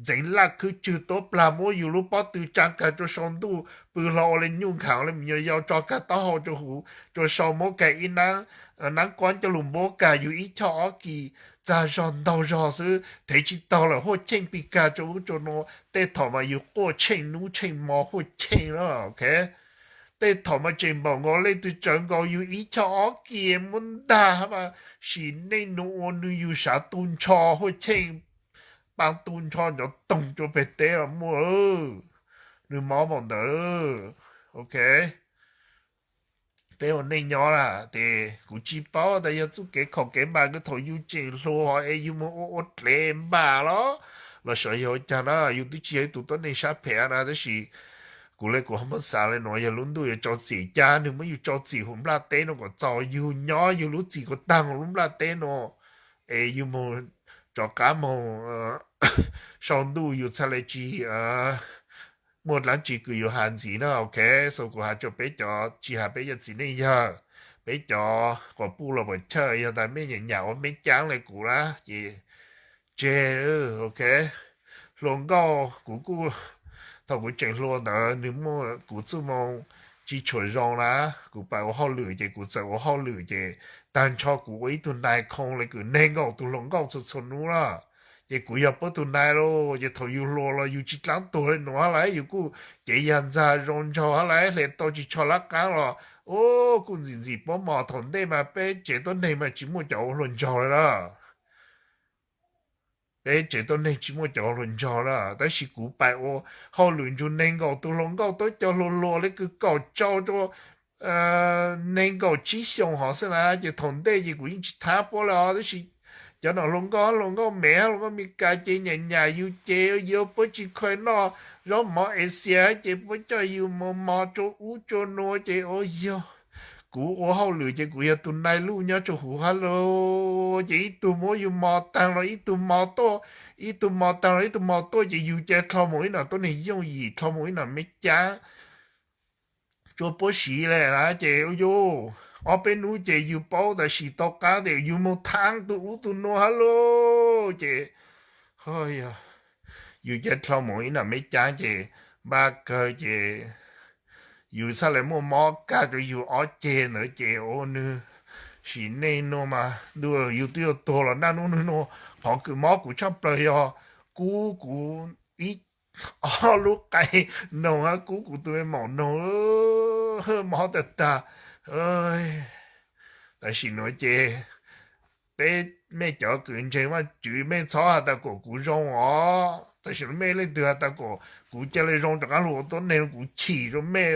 ntxeev laj khwb tswg tuab plag, muab yus lub pob tw tsaa kag rua sau ntuj, pw hlo ua le nyuj nkhav le me nyuam yau, tso kag taub hau rua huv rua sau, muab kag ib naab kuab coj lug npuab kag yus ib choj ob kis, txag zog ntaug zog xwb, thev tsis taug lawm, huaj cheej pig kag rua ub rua nuav. Tej thaum mas yus quaj tsheej nub tsheej mo huaj cheej na, ok. Tej thaum mas tseem npaum nkaus leej twg tsawv nkaus yus ib choj ob kis, muab ntag mas sim neej nuav ua nwg yug sav tu nrho huaj cheej, paa tu nrho ncov toog rua peg teb los muaj. Nwg mob npaum ntawd, ok. peb ua neej nyob na, ces kuv tsis paub tas yog txuj kev khaum kev npam kws thaum yus tseem hluas es yus mus ua ua dlev npam los, los sav yog ua caag na, yus twb tsis yog ib tug tuab neeg sab phem na, tab sis kuv le kuv ho muab xav le nuav, yog lub ntuj yuav tso txim, cas nwg muab yus tso txim huv nplaj teb nuav kom txaus, yus nyob yus lub txim kuj taag huv lub nplaj teb nuav, es yus moog rov qab moog sau ntuj yus txhaj le tsis muaj dlaab tsi kws yus has ntxiv na, ok. So kuv has rua peb cov, tsis has peb cov txiv neej yawg, peb cov quas puj los puas chawj, yog tas mej nyam nyam ua meb caab le kuv na, ces tseg, ok. Hluas nkauj kuv kuj, thaum kuv tseem hluas ntawd nwg muaj kuv txuj moo tsis tshua zoo na, kuv pais ua hauj lwm ces kuv txawm ua hauj lwm ces tag nrho kuv ua ib tug nais khoo le kws neeg nkaum tug hluas nkauj txhua txhua nub na. Ces kuv yog puab tug nais lauj, ces thaum yus hluas los yus tsis dlaab tuag le nuav hab lauj, yus kuj cev yag ntxag zoo nraug hab lauj, hle tau tsis tsho lab qaab los, u, kuj ntxim ntxim puab mos. Thaum ntej mas peb tsev tuab neeg mas tsis muaj cov ua hluas nraug le na. Peb tsev tuab neeg tsis muaj cov ua hluas nraug na, tab sis kuv pais ua hauj lwm nrug neeg nkaum tug hluas nkauj, tuab cov hluas hluas le kws kaum rau rua neeg nkaum tsib xyoos hov xwb na, ces thaum ntej ces kuv yeej tsis thab puab le os, tab sis cov no hluas nkauj, hluas nkauj Mev, hluas nkauj Amelikas ces nyam nyam yus ces yuav puab tsis khaws noj zaub mov Asia ces puab coj yus mus mos rua ub rua nuav ces ua yog kuv ua hauj lwm ces kuv yog tus nais luj nyob rua huv hab lauj, ces ib tug muab yus mos taag los ib tug mos tuaj, ib tug mos taag los ib tug mos tuaj ces yus ca dlhau moog ib nom tuab neeg yooj yim, dlhau moog ib nom meb caab rua puab siv le na, ces ua yus ob peb nub ces yus paub tas sim tau qaab tes yus moog thaab tug ub tug nuav hab lauj, ces yus ca dlhau moog ib nom meb caab ces npaj kawg ces yus txhaj le muaj mob kag rua yus ob ceg ntawd ces ua nwg sim neej nuav mas ntuj, yus twb yuav tuag los naj nub nwg nuav. Qhov kws mob kuv tshaj plaws yog kub kuv ib ob lub qai noog hab kub kuv tus me maum noog, mob tag tag. Tam sim nuav ces peb, mej cov kws ntseeg Vaajtswv mej txhob has tas kuas kuv zoo os. Tam sim nuav mej leej twg has tas kuas kuv ca le zoo rov qaab lug ua tuab neeg, kuv chim rua mej.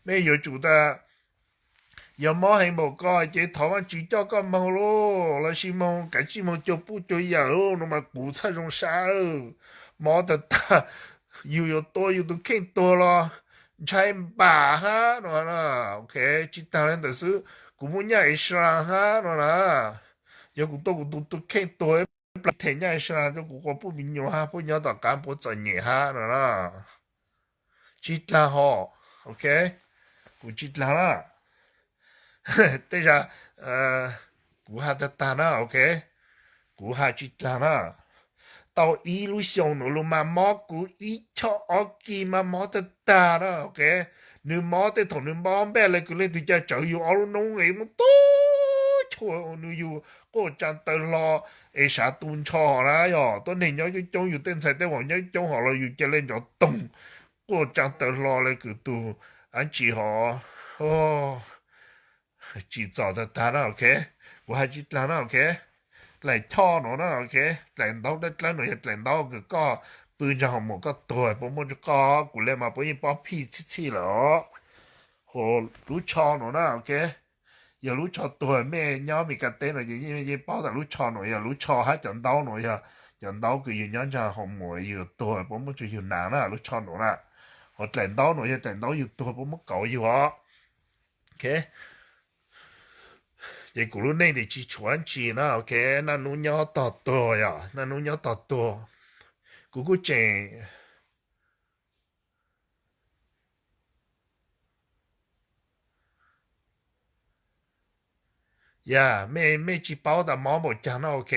Mej yuav tsum tas yog mob heev npaum ko ces thov Vaajtswv coj koj moog lauj, lossis moog kav tsij moog cuag puj cuag yawm lauj, no mas kuv txhaj zoo sab. Mob tag tag, yus yuav tua yus tus kheej tuag los ntshai npam hab no. Ok, tsis taag le ntawd xwb, kuv muaj nyaj Israel hab no na. Yog kuv tua kuv tus kheej tuag, plam them nyaj Israel rua kuv quas puj me nyuam hab puab nyob tom qab puab txom nyem hab no na. Tsis dlaag hos, ok, kuv tsis dlaag na. Tej zag kuv has tag tag na, ok, kuv has tsis dlaag na. Tau ib lub xyoo nuav lug mas mob kuv ib choj ob kis mas mob tag tag na, ok. Nwg mob tej thaum nwg mob npaj le kws leej twg ca tsawv yus ob lub noob es muab tub chua nws yus quaj tsaa taw hlo es sav tu nrho na. Yog tuab neeg nyob coob coob, yus tej ntxhais tej vaam nyob coob hov los yus ca le nrov toog quaj tsaa taw hlo le kws tug dlaab tsi hov. Tsim txom tag tag na, ok. Kuv has tsis dlaag na, ok. Dlaim choj nuav na, ok. Dlaim ntaub dlawb dlawb nuav yog dlaim ntaub kws koj pw nraag hoo muam koj tuag puab muab rua koj, kuv le mas puab yeej pob phij txhij txhij lawm os. Hu lub tsho nuav na, ok. Yog lub tsho tuag, mej nyob Meskas teb nuav ces yeej paub tas lub tsho nuav yog lub tsho hab cov ntaub nuav yog cov ntaub kws yug nyob nraag hoo muam yug tuag puab muab rua yug naav na, lub tsho nuav na. Ho dlaim ntaub nuav yog dlaim ntaub yug tuag puab muab kauv yug os. Ok, ces kuv lub neej tes tsis tshuav dlaab tsi na, ok. Naj nub nyob tog tuag, yog naj nub nyob tog tuag. Kuv kuj tseem Yog mej, mej tsis paub tas mob npaum caag no, ok.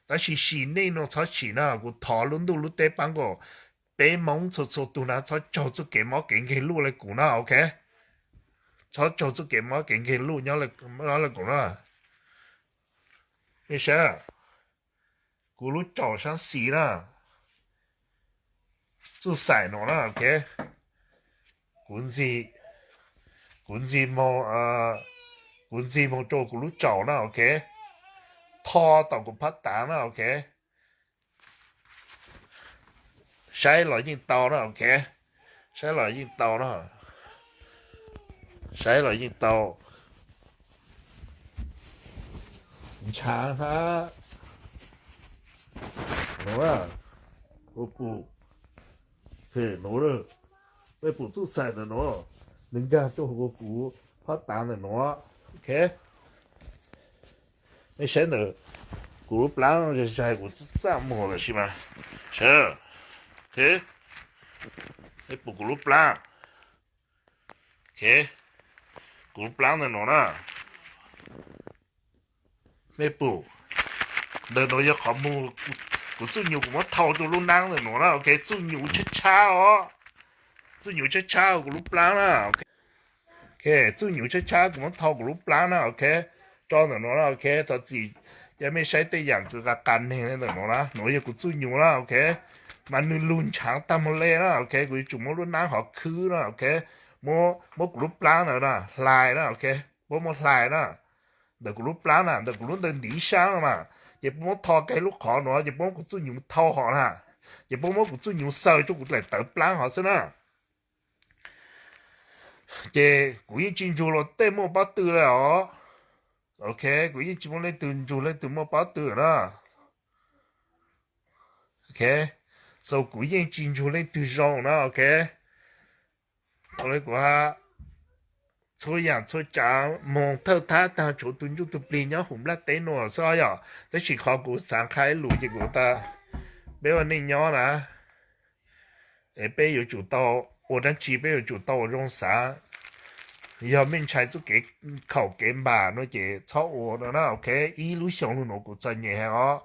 Tab sis sim neej nuav txhob chim na, kuv thov lub ntuj lub teb paab kuas peb Moob txhua txhua tug na txhob raug txuj kev mob kev nkeeg luj le kuv na, ok. Txhob raug txuj kev mob kev nkeeg luj nyob le kuv na. Mej saib, kuv lub tsaum saab xis na, txuj xaim nuav na, ok. Kuv ntxig, kuv ntxig moog, kuv ntxig moog rua kuv lub tsaum na, ok. Tho tom kuv phab tav na, ok. Saib los yeej tau na, ok. Saib los yeej tau na. Saib los yeej tau. Ntshaav hab nuav, ua pum, nuav, mej pum txuj xais ntawm nuav, nwg nkaag rua huv kuv phab taav ntawm nuav, ok. Mej saib ntawm kuv lub plaab zag zag kuv txaj muag lawm sis mas, saib, mej pum kuv lub plaab, ok, kuv lub plaab ntawm nuav na. Mej pum, ntawm nuav yog qhov muag kuv txuj nyuv kuv muab thau rua lub naab ntawm nuav na, ok, txuj nyuv tshab tshab os, txuj nyuv tshab tshab kuv lub plaab na, ok, txuj nyuv tshab tshab kuv muab thau kuv lub plaab na, ok, tso ntawm nuav na, ok, thov txim ca mej saib tej yaam kws qas qas neeg le ntawm nuav na, nuav yog kuv txuj nyuv na, ok, mas nwg lug ntshaav taag moog le na, ok, kuv yuav tsum muab lub naab hov khwb na, ok, muab kuv lub plaab ntawd na hlais na, ok, puab muab hlais na, ntawm kuv lub plaab na, ntawm kuv lub ntawd ntiv sab no na, ces puab muab tho kag lub qhov nuav ces puab muab kuv txuj nyuv thau hov na, ces puab muab kuv txuj nyuv xaws rua kuv dlaim tawv plaab hov xwb na. Ces kuv yeej tsi ntsug luag tej muaj pob tw le os, ok, kuv yeej tsi muaj leej twg ntsug leej twg muaj pob tw na, ok, so kuv yeej tsi ntsug leej twg zoo na, ok. Kuv txhua yaam txhua tsaav moog thawj thab taag tshuav tug ntsuj tug plig nyob huv nplaj teb nuav xwb yom, tab sis qhov kuv xaav qha ib lus ces kuv tas, peb ua neej nyob na, es peb yuav tsum tau ua dlaab tsi peb yuav tsum tau ua zoo xav. Yog mej ntshai txuj kev khaum kev npam no ces txhob ua no na, ok. Ib lub xyoo lug nuav kuv txom nyem heev os.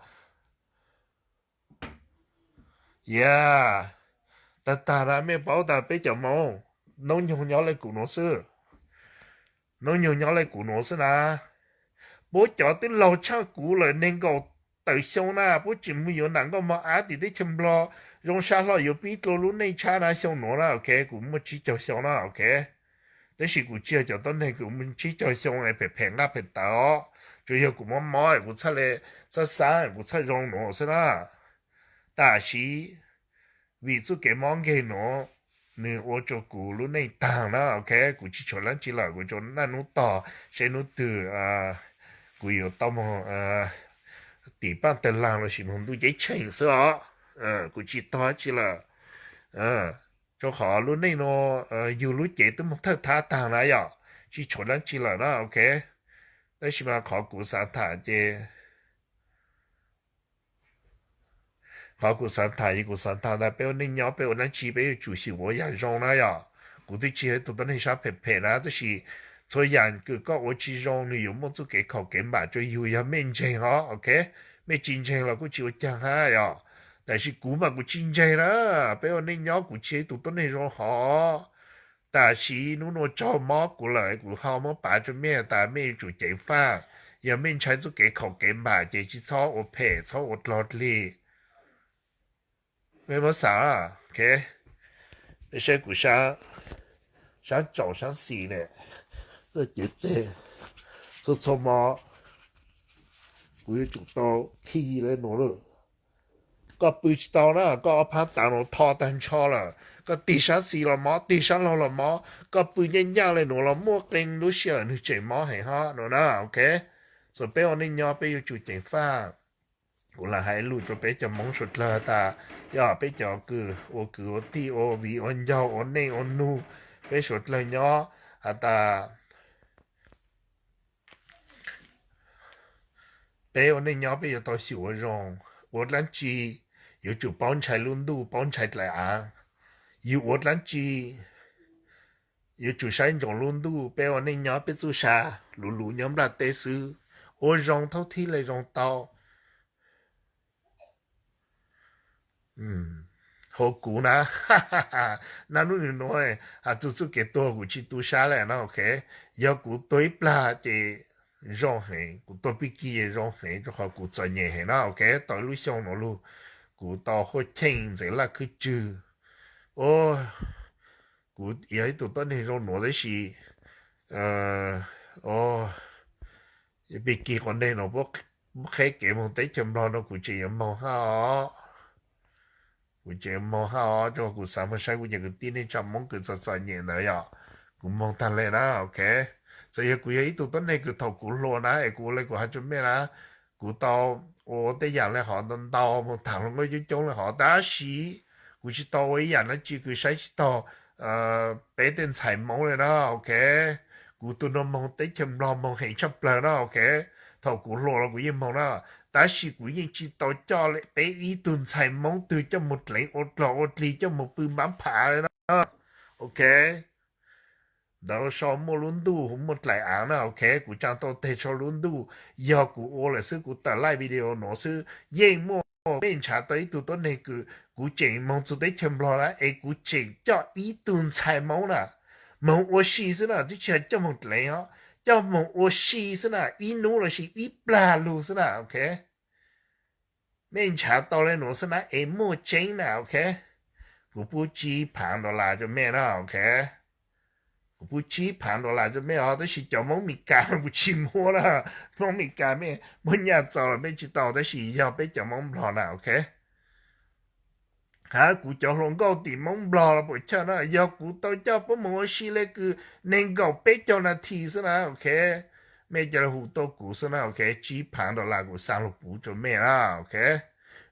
Yog, tag tag na mej paub tas peb cov Moob, noob nyoog nyob le kuv nuav xwb, noob nyoog nyob le kuv nuav xwb na. Puab cov twb laug tshaj kuv lawm neeg nkaum tawm xyoo na, puab tseem mus yuav nam nkauj mog ab tim teb chaws Nplog, zoo sab hlo yuav pib dlua lub neej tshab na xyoo nuav na, ok, kuv muaj tsib caug xyoo na, ok. Tab sis kuv tsi yog cov tuab neeg kws muaj tsib caug xyoo es phem phem nqaj phem tawv os, tsuas yog kuv mob mob kuv txhaj le xab xab kuv txhaj zoo nuav xwb na. Tab sis vim txuj kev mob nkeeg nuav, nws ua rua kuv lub neej taag na, ok, kuv tsi tshuav dlaab tsi lawm, kuv tsuas naj nub tog seb nub twg kuv yuav tau moog tim paaj tawg laag lossis moog ntuj ceeb tsheej xwb os. Kuv tsi tog dlaab tsi lawm, rua qhov lub neej nuav yug lub cev twb moog thawj thab taag na yom, tsi tshuav dlaab tsi lawm na, ok. Tab sis mas qhov kuv xaav tham ces qhov kuv xaav tham ces kuv xaav tham tas peb ua neej nyob peb ua dlaab tsi peb yuav tsum xyum ua yam zoo na yom. Kuv twb tsi yog ib tug tuab neeg sab phem phem na, tab sis txhua yam kws koj ua tsi zoo nws yuav muaj txuj kev khaum kev npam rua yug, yog mej ntseeg os, ok. Mej tsi ntseeg los kuj tsi ua caag hab yom. Tab sis kuv mas kuv tsi ntseeg na, peb ua neej nyob kuv tsi yog ib tug tuab neeg zoo hov. Tab sis nub nua tsaug mob kuv lawm kuv ho muab pav rua mej tas mej yuav tsum ceev faj. Yog mej ntshai txuj kev khaum kev npam ces tsi txhob ua phem txhob ua dlog dlig. Mej muab xaav, ok. Mej saib kuv sab tsaus sab xis ne, txuj cev teg, txhua txhua mo kuv yuav tsum tau khi le nuav lawm. Koj pw tsi tau na, koj ob phab tav nuav tho tag nrho lawm, koj tig sab xis los mob, tig sab laug los mob, koj pw nyaaj nyaaj le nuav los muaj qee lub sij hawm nwg tseem mob heev hab nuav na, ok. Txawm peb ua neej nyob peb yuav tsum ceev faj. Kuv lam hais lus rua peb cov Moob suav dlawg tas, yog peb cov kws ua kwv ua tij ua viv ua ncaug ua neej ua nug, peb suav dlawg nyob has tas peb ua neej nyob peb yuav tau xyum ua zoo, ua dlaab tsi yuav tsum paub ntshai lub ntuj paub ntshai dlaim av, yug ua dlaab tsi yuav tsum saib ntsoov lub ntuj, peb ua neej nyob peb txuj sa luv luv nyob nplaj teb xwb, ua zoo thaub thib le zoo tau. Hu kuv na, naj nub nua has txug txuj kev tuag kuv tsi tu sab le no, ok. Yog kuv tuag ib plag ces zoo heev, kuv tuag pij kig zoo heev rua qhov kuv txom nyem heev na, ok. Tau ib lub xyoo nuav lug kuv tau huaj cheej ntxeev laj khwb tswg. Kuv yog ib tug tuab neeg zoo nuav tab sis pij kig quas neeg nuav muab qheb kev moog teb chaws Nplog nuav kuv tseem yuav moog hab os. Kuv tseem yuav moog hab os, rua kuv xaav moog saib kuv cov kwv tij neej tsa Moob kws txom txom nyem ntawd yom. Kuv moog taag le na, ok. Txawm yog kuv yog ib tug tuab neeg kws thaum kuv hluas na es kuv ua le kuv has rua mej na, kuv tau ua tej yaam le hov ntau ntau, moog thaam hluas nkauj coob coob le hov, tab sis kuv tsis tau ua ib yaam dlaab tsi kws saib tsis taug peb tej ntxhais Moob le na, ok. Kuv tug nuav moog teb chaws Nplog moog heev tshaj plawg na, ok. Thaum kuv hluas los kuv yeej moog na, tab sis kuv yeej tsis tau coj peb ib tug ntxhais Moob twg coj moog dleev ua dlog ua dlig coj moog pw npaab phav le na, ok. Ntawd sau muaj lub ntuj muaj dlaim aav na, ok. Kuv tsaa tau teg sau lub ntuj, yog kuv ua lawm xwb, kuv tawm laij video nuav xwb yeej muaj, mej nrhav tau ib tug tuab neeg kws kuv tseem moog txug teb chaws Nplog na es kuv tseem coj ib tug ntxhais Moob na moog ua si xwb na, twb tsis yog coj moog dleev os, coj moog ua si xwb na, ib nub los sis ib plag lug xwb na, ok. Mej nrhav tau le nuav xwb na es muaj tseeb na, ok. Kuv pub tsib phaav dollar rua mej na, ok. Kuv pub tsib phaav dollar rua mej os, tab sis cov Moob Mes Kas kuv tsis muab na. Moob Mes Kas mej muab nyaj txaus los mej tsis tau, tab sis yog peb cov Moob Nplog na, ok. Hab kuv cov hluas nkauj tim Moob Nplog los puam chawj na, yog kuv tau coj puab moog ua si le kws neeg nkaum peb caug nas this xwb na, ok. Mej ca le hu tuaj kuv xwb na, ok, tsib phaav dollar kuv xa lug puv rua mej na, ok.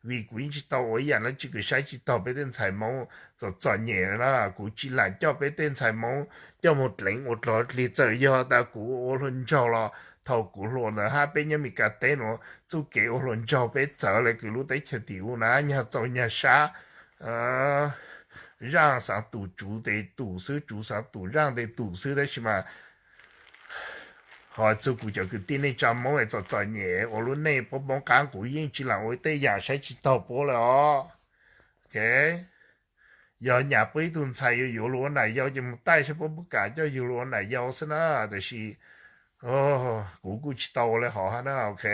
Vim kuv yeej tsis tau ua ib yaam dlaab tsi kws saib tsis taug peb tej ntxhais Moob txom txom nyem na, kuv tsis lam coj peb tej ntxhais Moob coj moog dleev ua dlog dlig, txawm yog tas kuv ua hluas nraug los thaum kuv hluas ntawd hab peb nyob Mes Kas teb nuav txuj kev ua hluas nraug peb txawv le kws lub teb chaws tim u na, nyag txaus nyag sab, zaaj xaav tus tsuv tes tus xwb, tsuv xaav tus zaaj tes tus xwb, tab sis mas ho txug kuv cov kwv tij neej tsa Moob es txom txom nyem ua lub neej puab poob qaab, kuv yeej tsis lam ua tej yaam saib tsis taug puab le os, ok. Yog nyam puab ib tug ntxhais yuav yuav lug ua nam yau ces moog taij saib puab puab kam coj yug lug ua nam yau xwb na, tab sis kuv kuj tsis tau ua le hov hab na, ok.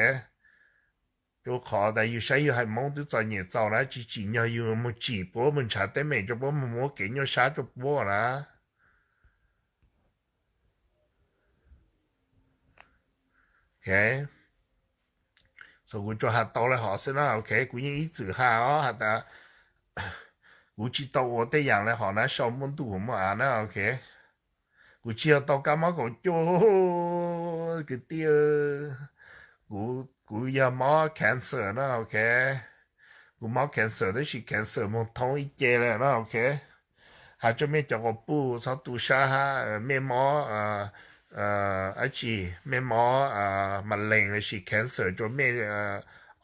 Rua qhov tas yug saib yug haiv Moob twb txom nyem txaus na, tsis tsim nyog yug moog tsim puab, moog nrhav teeb meem rua puab, moog muab kev nyuaj sab rua puab na. Ok, kuv tsuas has tau le hov xwb na, ok. Kuv yeej ib txwm has os, has tas kuv tsis tau ua tej yaam le hov na, sau muaj ntuj muaj av na, ok. Kuv tsis yog tau kab mob kaum cuaj, kwv tij, kuv yog mob cancer na, ok. Kuv mob cancer tab sis cancer moog thoob ib ce le na, ok. Has rua mej cov quas puj txhob tu sab hab, mej mob dab tsi, mej mob malees los sis cancer rua mej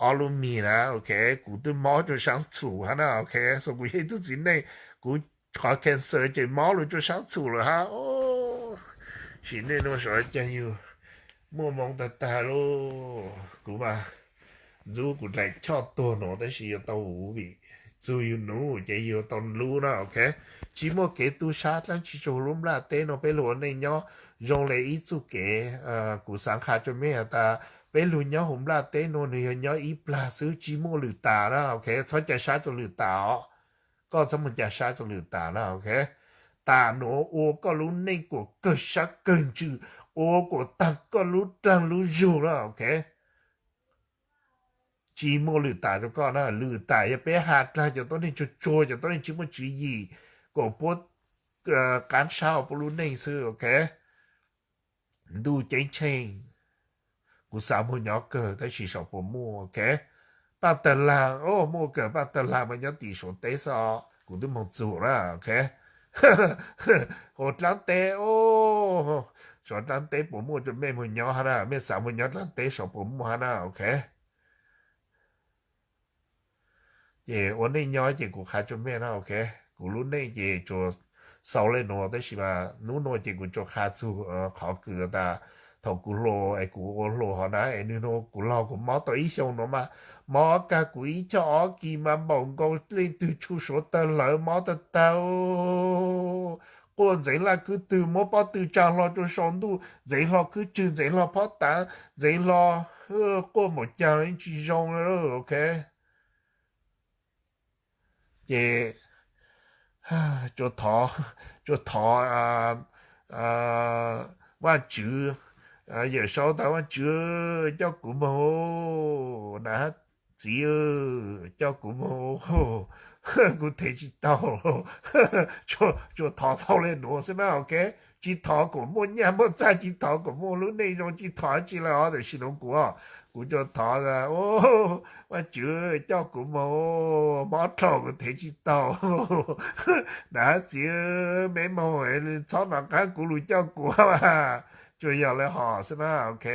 ob lub mis na, ok. Kuv twb mob rua saab txhum hab na, ok. So kuv yog ib tug txiv neej, kuv qhov cancer ces mob lug rua saab txhum lawm hab. Sim neej nuav sav cas yug muaj moo tag tag lauj. Kuv mas ntxub kuv dlaim choj tuag nuav tab sis yuav tau huv vim txug yug nuv ces yug tau lub na, ok. Tsis muaj kev tu sab dlaab tsi rua huv lub nplaj teb nuav, peb lug ua neej nyob zoo le ib txuj kev. Kuv xaav qha rua mej has tas peb lug nyob huv nplaj teb nuav nwg yog nyob ib plag xwb, tsis muaj lwm tas na, ok. Txhob ca sab rua lwm tas os. Koj txhob moog ca sab rua lwm tas na, ok. Tam nuav ua koj lub neej kuas kawg sab kawg ntsws, ua kuas taag koj lub dlaag lub zug na, ok. Tsis muaj lwm tas rua koj na, lwm tas yog peb has dlaag cov tuab neeg tsuag tsuag, cov tuab neeg tsis muaj tswv yim, kom puab qaab sab ua puab lub neej xwb, ok. Ntuj ceeb tsheej, kuv xav muag nyob kawg tab sis saum puas muaj, ok. Paaj Tawg Lag, o, muaj kawg, Paaj Tawg Lag mas nyob tim Suav teb xwb os, kuv twb moog txug na, ok. Huv dlaab teb, o, Suav dlaab teb puas muaj rua mej muag nyob hab na, mej xav muag nyob dlaab teb saum puas muaj hab na, ok. Ces ua neej nyob ces kuv qha rua mej na, ok. Kuv lub neej ces tsuas xaus le nuav tab sis mas nub nuav ces kuv tsuas qha txug qhov kws tas thaum kuv hluas es kuv ua hluas hov na es nwg nuav kuv laug kuv mob tau ib xyoo nuav mas mob kag kuv ib choj ob kis mas npaum nkaus leej twg tshu Suav tawg hlawv, mob tag tag. Quaj ntxeev laj khwb twg, muab pob tw tsa hlo rua sau ntuj, ntxeev hlo khwb tswg, ntxeev hlo phob tav, ntxeev hlo, quaj npaum caag tsis zoo, ok. Ces tsuas thov, tsuas thov Vaajtswv, Yawm Saub tas Vaajtswv coj kuv moog, nam hab txiv coj kuv moog, Kuv thev tsis tau. Tsuas thov tau le nuav xwb na, ok. Tsis thov kom muaj nyaj muaj txag, tsis thov kom muaj lub neej zoo, tsis thov tsi le os. Tam sim nuav kuv, kuv tsuas thov, Vaajtswv coj kuv moog, mob dlhau kuv thev tsis tau. Nam txiv, me moog, txhob nov qaab kuv lug coj kuv, tsuas yog le hov xwb na, ok.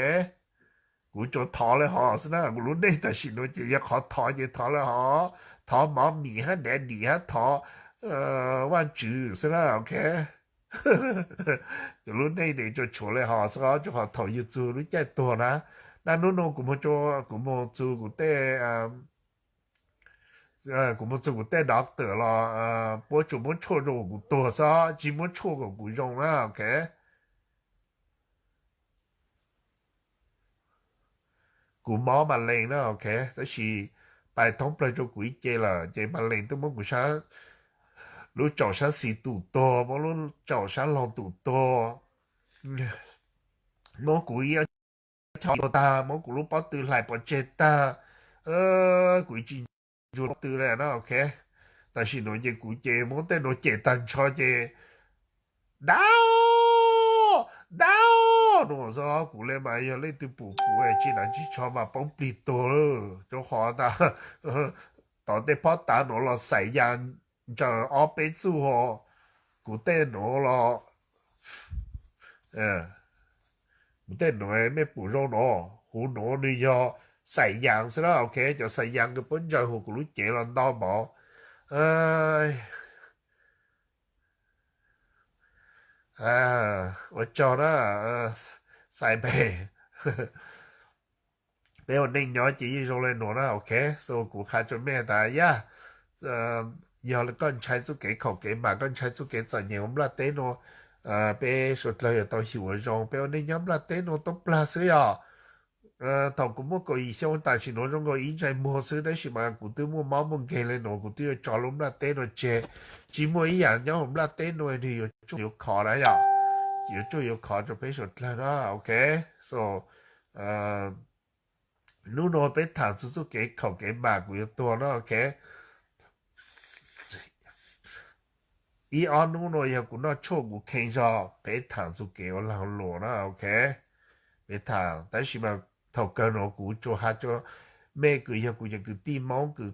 Kuv tsuas thov le hov xwb na, kuv lub neej tam sim nuav ces yog qhov thov ces thov le hov, thov mov mim hab daddy hab thov Vaajtswv xwb na, ok. Kuv lub neej ces tsuas tshuav le hov xwb, tsuas hov thaum yug txug lub caij tuag na. Naj nub nuav kuv moog, kuv moog txug kuv tej, kuv moog txug kuv tej doctor los puab tsuas muab tshuaj rua kuv tuag xwb, tsis muab tshuaj kom kuv zoo na, ok. Kuv mob mas lees na, ok, tab sis pais thoob plawg rua kuv ib ce lawm ces mas lees twb muab kuv lub tsaum sab xis tum tuag, muab lub tsaum sab laug tum tuag, muab kuv ib choj tuag tag, muab kuv lub pob tw hlais pov tseg tag. Kuv tsis ntsug pob tw le na, ok. Tam sim nuav ces kuv ces muab tej nuav cem tag nrho ces dau, dau nuav xwb. Kuv le mas yog leej twg pum kuv tsis nam tsis tsho mas poob plig tuag lawm, rua qhov tas tod tej pob tav nuav los xais yas ntsaws ob peb txuj ho. Kuv tej nuav los, kuv tej nuav mej pum zoo nuav, huv nuav nwg yog xais yas xwb na, ok. Cov xais yas kws puab ntsaws huv kuv lub cev los ntau npaum. Ua tsaug na, xais pem. Peb ua neej nyob ces yeej zoo le nuav na, ok. So kuv qha rua mej tas yaj, yog koj ntshai txuj kev khaum kev npam, koj ntshai txuj kev txom nyem ua nplaj teb nuav, peb suav dlawg yuav tau xyum ua zoo. Peb ua neej nyob nplaj teb nuav tuab plag xwb yog. Thaum kuv muaj kaum yim xyoo tam sim nuav zoo nkaus ib ntsais muag xwb, tab sis mas kuv twb muaj mob muaj nkeeg le nuav, kuv twb yuav tso lub nplaj teb nuav tseg. Tsis muaj ib yam nyob huv nplaj teb nuav nwg yuav tsuj yuav khov na yog, yuav tsuj yuav khov rua peb suav dlawg na, ok. So nub nuav peb thaam txug txuj kev khaum kev npam kuv yuav tuag na, ok. Ib ob nub nuav yog kuv noj tshuaj kuv khee zog, peb thaam txug kev ua laug luam na, ok. Peb thaam, tab sis mas thaum kawg nuav kuv tsuas has rua mej kws yog kuv cov kwv tij Moob kws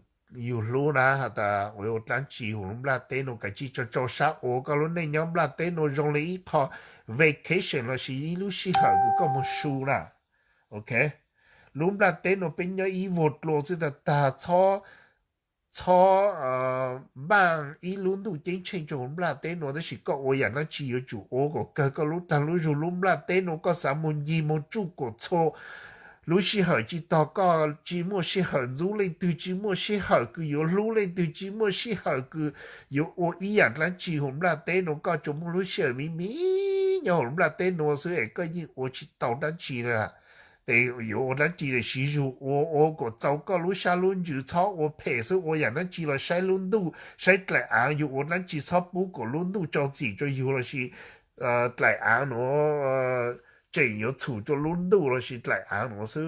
yug hlub na has tas ua dlaab tsi huv lub nplaj teb nuav, kav tsij tso tsau sab ua. Koj lub neej nyob nplaj teb nuav zoo le ib qho vacation lossis ib lub sij hawm kws koj moog su na, ok. Lub nplaj teb nuav peb nyob ib vuag dlua xwb tag tag, txhob, txhob npaaj ib lub ntuj ceeb tsheej rua huv nplaj teb nuav, tab sis koj ua yam dlaab tsi yuav tsum ua kom kawg koj lub dlaag lub zug. Lub nplaj teb nuav koj xav moog ncig moog tsuj kom txhua lub sij hawm tsi tog, koj tsi muaj sij hawm ntxub leej twg, tsi muaj sij hawm kws yuav hlub leej twg, tsi muaj sij hawm kws yuav ua ib yam dlaab tsi huv nplaj teb nuav. Koj tsuas muaj lub sij hawm miv miv nyob huv lub nplaj teb nuav xwb es koj yeej ua tsi tau dlaab tsi le. Tes yuav ua dlaab tsi es siv zug ua, ua kom txaus koj lub sab lub ntsws, txhob ua phem xwb, ua yam dlaab tsi los saib lub ntuj saib dlaim aav. Yug ua dlaab tsi txhob pub kom lub ntuj tso txim rua yug lossis dlaim aav nuav tseem yuav txhum rua lub ntuj lossis dlaim aav nuav xwb.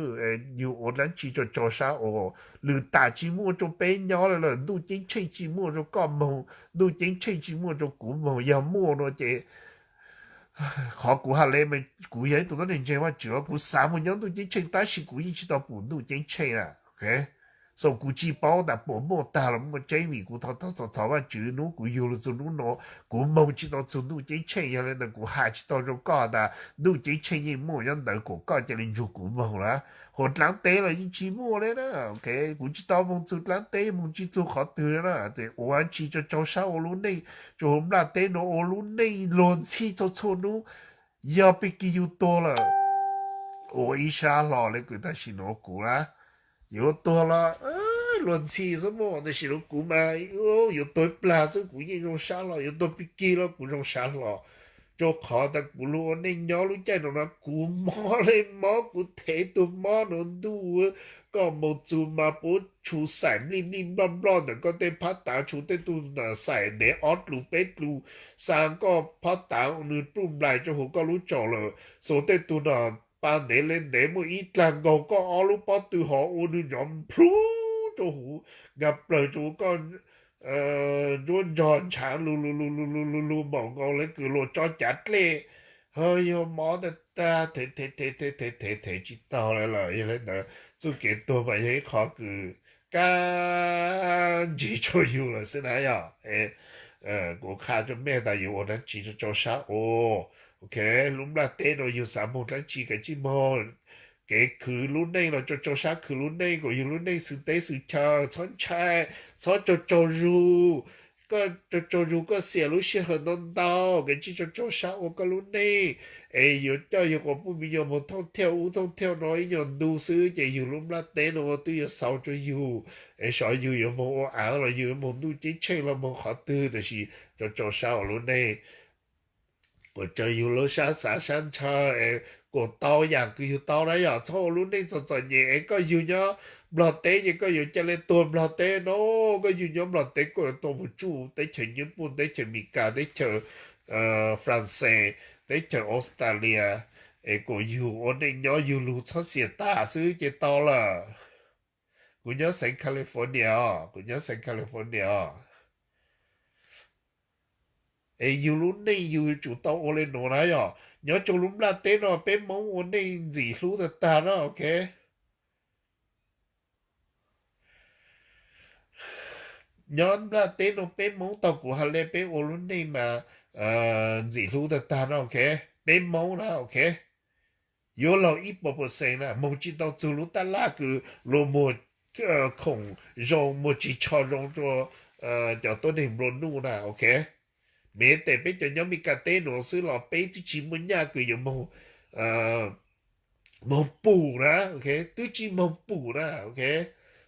Yug ua dlaab tsi tso tsau sab ua. Lwm tam tsi muaj rua peb nyob le lawm, ntuj ceeb tsheej tsi muaj rua koj moog, ntuj ceeb tsheej tsi muaj rua kuv moog. Yog muaj nuav ces qhov kuv has le mas kuv yog ib tug tuab neeg ntseeg Vaajtswv, kuv xav moog nyob ntuj ceeb tsheej tab sis kuv yeej tsi tau pum ntuj ceeb tsheej na, ok. So kuv tsi paub tas puas muaj tag los muaj tseeb, vim kuv thov thov thov Vaajtswv nub kuv yug lug txug nub nuav kuv moog tsi tau txug ntuj ceeb tsheej. Yog le ntawd kuv has tsi tau rua koj tas ntuj ceeb tsheej yeej muaj nyob ntawd, kom koj ca le ntsug kuv moog lawm. Huv dlaab teb los yeej tsi muaj le na, ok. Kuv tsi tau moog txug dlaab teb, moog tsi txug qhov twg le na. Tes ua tsi tso tsau sab ua lub neej rua huv nplaj teb nuav, ua lub neej luag ntxhi txhua txhua nub. Yog pig kig yug tuag lawm, ua ib sab hlo le kws tam sim nuav kuv na. Yuav tuag los luag ntxhi xwb mas, tam sim nuav kuv mas yuav tuag ib plag xwb kuv yeej zoo sab hlo, yuav tuag pig kig los kuv zoo sab hlo. Rua qhov tas kuv lug ua neej nyob lub caij nuav na kuv mob le mob, kuv thev tug mob nuav ntuj. Koj moog txug mas puab tshu xaim nplij nplij nploj nploj ntawm koj tej phab tav, tshu tej tug xaim ntev ob dlus peb dlus, xa koj phab tav nwg pluj nplais rua huv koj lub tsaum lawm. Xus tej tug no pa ntev le ntev muaj ib dlaag nkaug koj ob lub pob tw hov ua nwg nrov nplhub rua huv, nkaag plawg rua huv koj nruab nrog ntshav lug lug lug lug lug lug lug npaum nkaus le kws luag tso cav dlej, ho yog mob tag tag, them them them them them them them tsis taug lawm lawm. Yog li ntawd txuj kev tuag mas yog ib qho kws kab ntsig rua yug lawm xwb na yog. Kuv qha rua mej tas yus ua dlaab tsi rua rau sab ua, ok, lub nplaj teb nuav yug xav moog dlaab tsi kav tsij moog. Kev khwv lub neej los rau rau sab khwv lub neej, kuas yug lub neej xwm teb xwm chaw, txhob ntshai, txhob rau rau zug. Koj rau rau zug koj xiam lub sij hawm ntau ntau, kav tsij rau rau sab ua koj lub neej. Es yuav coj yug quas puj miv nyuas moog thooj thiaj ub thooj thiaj no ib nyuas ntu xwb ces yug lub nplaj teb nuav twb yuav xaus rua yug. Es xyov yug yuav moog ua aav los yug yuav moog ntuj ceeb tsheej los moog qhov twg, tab sis rau rau sab ua lub neej. Kuas rau yug lub sab xav sab ntshaw es kuas tau yaam kws yug tau na yog. Txhob ua lub neej txom txom nyem es koj yug nyob Nplog teb ces koj yuav ca le tuag Nplog teb no. Koj yug nyob Nplog teb koj yuav tau moog tsuj teb chaws Nyij Pooj, teb chaws Amelikas, teb chaws France, teb chaws Australia, es kuas yug ua neej nyob yug lug txhob xiam tas xwb ces tau lawm. Kuv nyob xeev California os, kuv nyob xeev California os. Es yug lub neej yug yuav tsum tau ua le nuav na yog. Nyob rau lub nplaj teb no peb Moob ua neej ntxim hlub tag tag na, ok. Nyob nplaj teb nuav peb Moob tau kuv has le peb ua lub neej mas ntxim hlub tag tag na, ok. Peb Moob na, ok. Yuav laug ib puas percent na moog tsis tau txug lub taj laj kws luag muag khoom zoo muag ris tsho zoo rua cov tuab neeg nplua nuj na, ok. Mev tes peb cov nyob Meskas teb nuav xwb los peb twb tsis muaj nyaj kws yuav moog pum na, ok, twb tsis moog pum na, ok.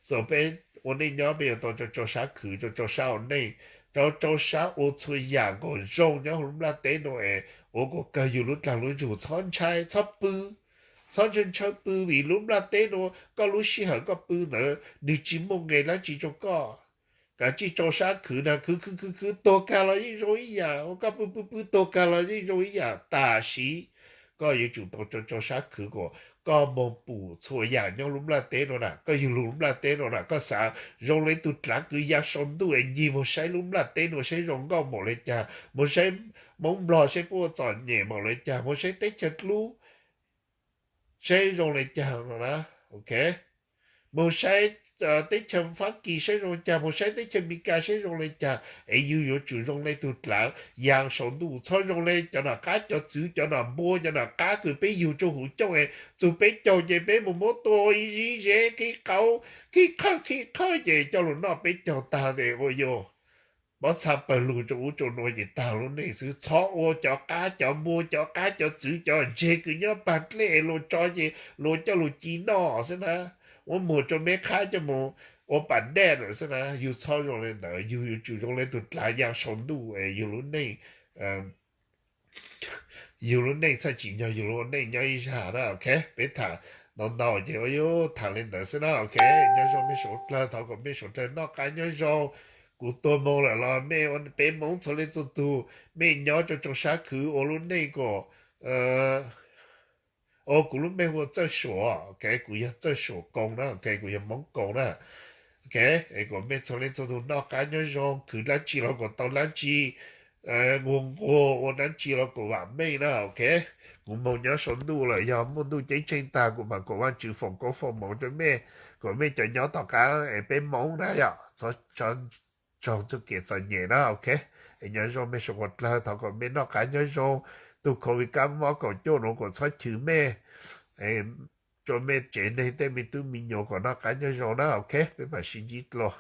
So peb ua neej nyob peb yuav tau rau rau sab khwv, rau rau sab ua neej, rau rau sab ua txhua yaam kom zoo nyob huv lub nplaj teb nuav es ua kom kawg yug lub dlaag lub zug, txhob ntshai, txhob pw, txhob ntshaw ntshaw pw vim lub nplaj teb nuav koj lub sij hawm koj pw ntawd nwg tsis muaj nqe dlaab tsi rau koj. Kav tsij rau sab khwv na, khwv khwv khwv khwv tuag kag los yeej zoo ib yaam, ua koj pw pw pw tuag kag los yeej zoo ib yaam, tam sis koj yuav tsum tau rau rau sab khwv kom koj moog pum txhua yaam nyob lub nplaj teb nuav na, koj yug lug lub nplaj teb nuav na, koj xav zoo le tug dlaav kws yaa sau ntuj es ncig moog saib lub nplaj teb nuav saib zoo nkauj npaum le caag, moog saib Moob Nplog saib puab ua txom nyem npaum le caag, moog saib teb chaws dlub saib zoo le caag no na, ok. Moog saib teb chaws Fab Kis saib zoo caag, moog saib teb chaws Amelikas saib zoo le caag, es yug yuav tsum zoo le tug dlaav yaa sau ntuj, txhob zoo le cov nom qab cov txwv, cov nom npua cov nom qab kws peb yug rua huv cooj es txug peb caug ces peb moog muab tua ib zib zeb khib qhawb, khib qhawb khib qhawb ces coj lug noj peb caug tag tes ua yog mob txha pawg lug rua ub rua nuav ces tag lub neej xwb. Txhob ua cov qab cov npua cov qab cov txwv cov ntseg kws nyob pag dlej luag tso ces luag coj lug ci noj xwb na. Muab muag rua meb qhab coj moog ua pas dej lawm xwb na. Yug txhob zoo le ntawd, yug yuav tsum zoo le tug dlaav yaa sau ntuj es yug lub neej yug lub neej txhaj tsim nyog yug lub neej nyob ib zag na, ok. Peb tham ntau ntau ces ua yug tham le ntawd xwb na, ok. Nyob zoo mej suav dlawg, thov kom mej suav dlawg noj qab nyob zoo. Kuv tuag moog lawm los mej, peb Moob txhua leej txhua tug, mej nyob rau tsoom sab khwv ua lub neej kom, o, kuv lub npe hu ua Txawj Suav, ok, kuv yog Txawj Suav Koo na, ok, kuv yog Moob Koo na, ok. Es kom mej txhua leej txhua tug noj qab nyob zoo, khwv dlaab tsi los kom tau dlaab tsi, nquag nquag ua dlaab tsi los kom vam meej na, ok. Kuv moog nyob sau ntuj lawm, yog muaj ntuj ceeb tsheej tag kuv mam kom Vaajtswv foom koob foom moov rua mej, kom mej cov nyob tom qab es peb Moob na yom, txhob raug txuj kev txom nyem na, ok. Es nyob zoo mej suav dlawg, thov kom mej noj qab nyob zoo, tug COVID kab mob kaum cuaj nuav kom txhob chwv mej, rua mej tsev neeg tej me tub me nyuam kom noj qab nyob zoo na, ok. Peb mam sib ntsib dlua.